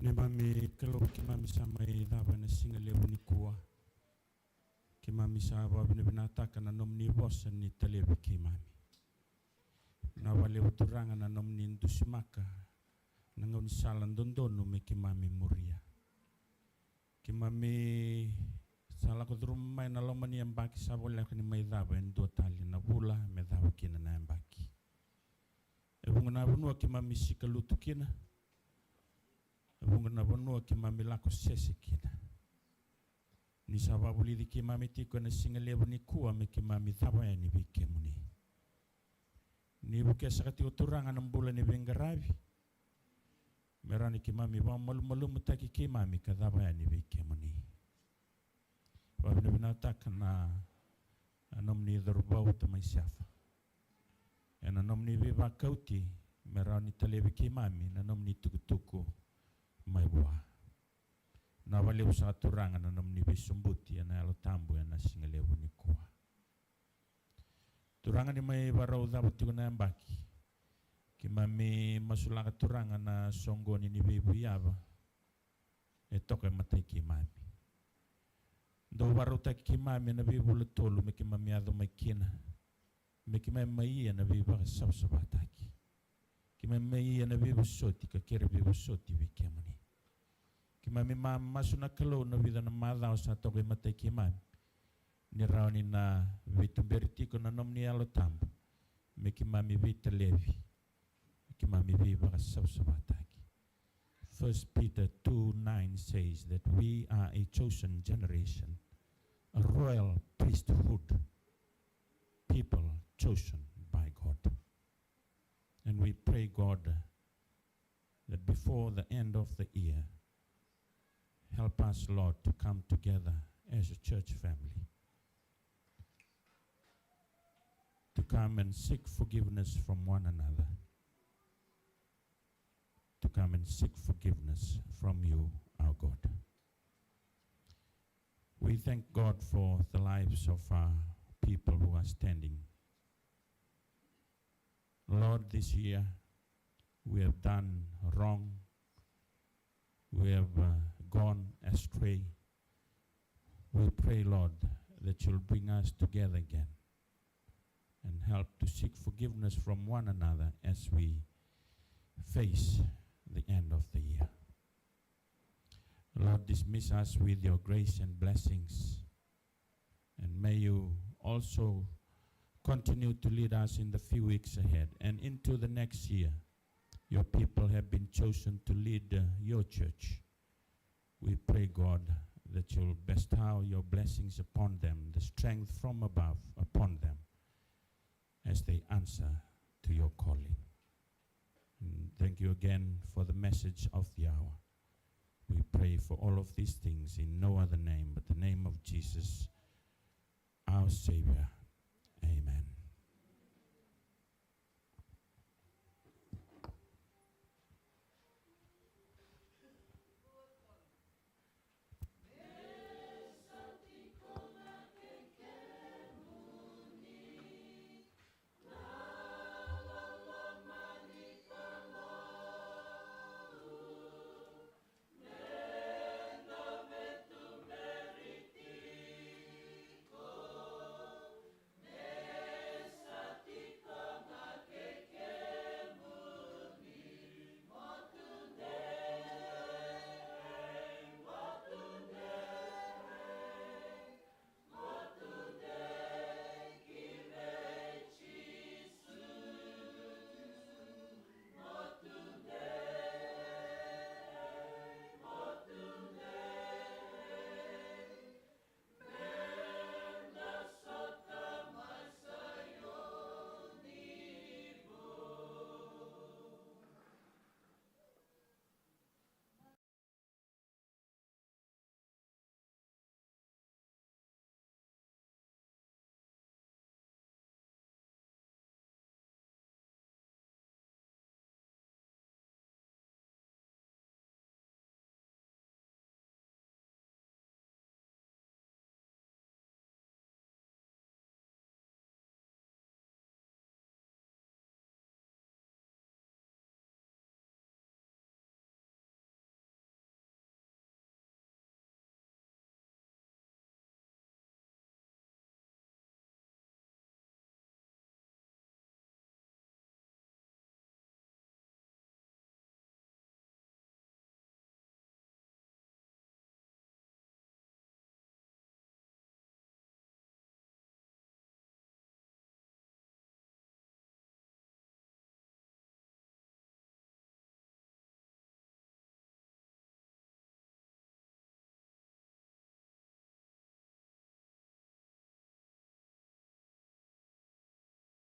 Neimami Kalou, keimami sa mai cava ena siga levu nikua. Keimami sa vakavinavinakataka na nomuni vosa ni talevi keimami. Vinaka vakalevu Turaga na nomuni dusimaka na gaunisala dodonu me keimami muria. Keimami sa lako curuma mai na loma ni yabaki, sa voleka ni mai cava e dua tale na vula me cava kina na yabaki. E vuqa na vanua keimami sikalutu kina, e vuqa na vanua keimami lako sese kina. Ni sa vakavulici keimami tiko ena siga levu nikua me keimami cava yani vei kemuni. Ni vukea saka tiko Turaga na bula ni veiqaravi, me rawa ni keimami vakamalumalumutaki keimami ka cava yani vei kemuni. Vakavinavinakataka na, na nomuni cauravou Tamai Sefa ena nomuni veivakauti me rawa ni talevi keimami na nomuni tukutuku mai vua. Vinaka vakalevu saka Turaga na nomuni veisobuti ena Yalo Tabu ena siga levu nikua. Turaga, ni mai vakarau cava tiko na yabaki, keimami masulaka Turaga na soqoni ni veivuiyava e toka e matai keimami. Dou vakarautaki keimami ena veivula tolu me keimami yaco mai kina, me keimami mai ia na veivakasavasavataki. Keimami mai ia na veivosoti ka kere veivosoti vei kemuni. Keimami ma-, masu na Kalou na vica na macawa sa toka e matai keimami, ni rawa ni na veituberi tiko na nomuni Yalo Tabu me keimami veitalevi, me keimami veivakasavasavataki. First Peter two nine says that we are a chosen generation, a royal priesthood, people chosen by God. And we pray, God, that before the end of the year, help us, Lord, to come together as a church family, to come and seek forgiveness from one another, to come and seek forgiveness from you, our God. We thank God for the lives of our people who are standing. Lord, this year we have done wrong. We have, uh, gone astray. We pray, Lord, that you'll bring us together again and help to seek forgiveness from one another as we face the end of the year. Lord, dismiss us with your grace and blessings. And may you also continue to lead us in the few weeks ahead and into the next year. Your people have been chosen to lead, uh, your church. We pray, God, that you'll bestow your blessings upon them, the strength from above upon them, as they answer to your calling. And thank you again for the message of the hour. We pray for all of these things in no other name but the name of Jesus, our Savior.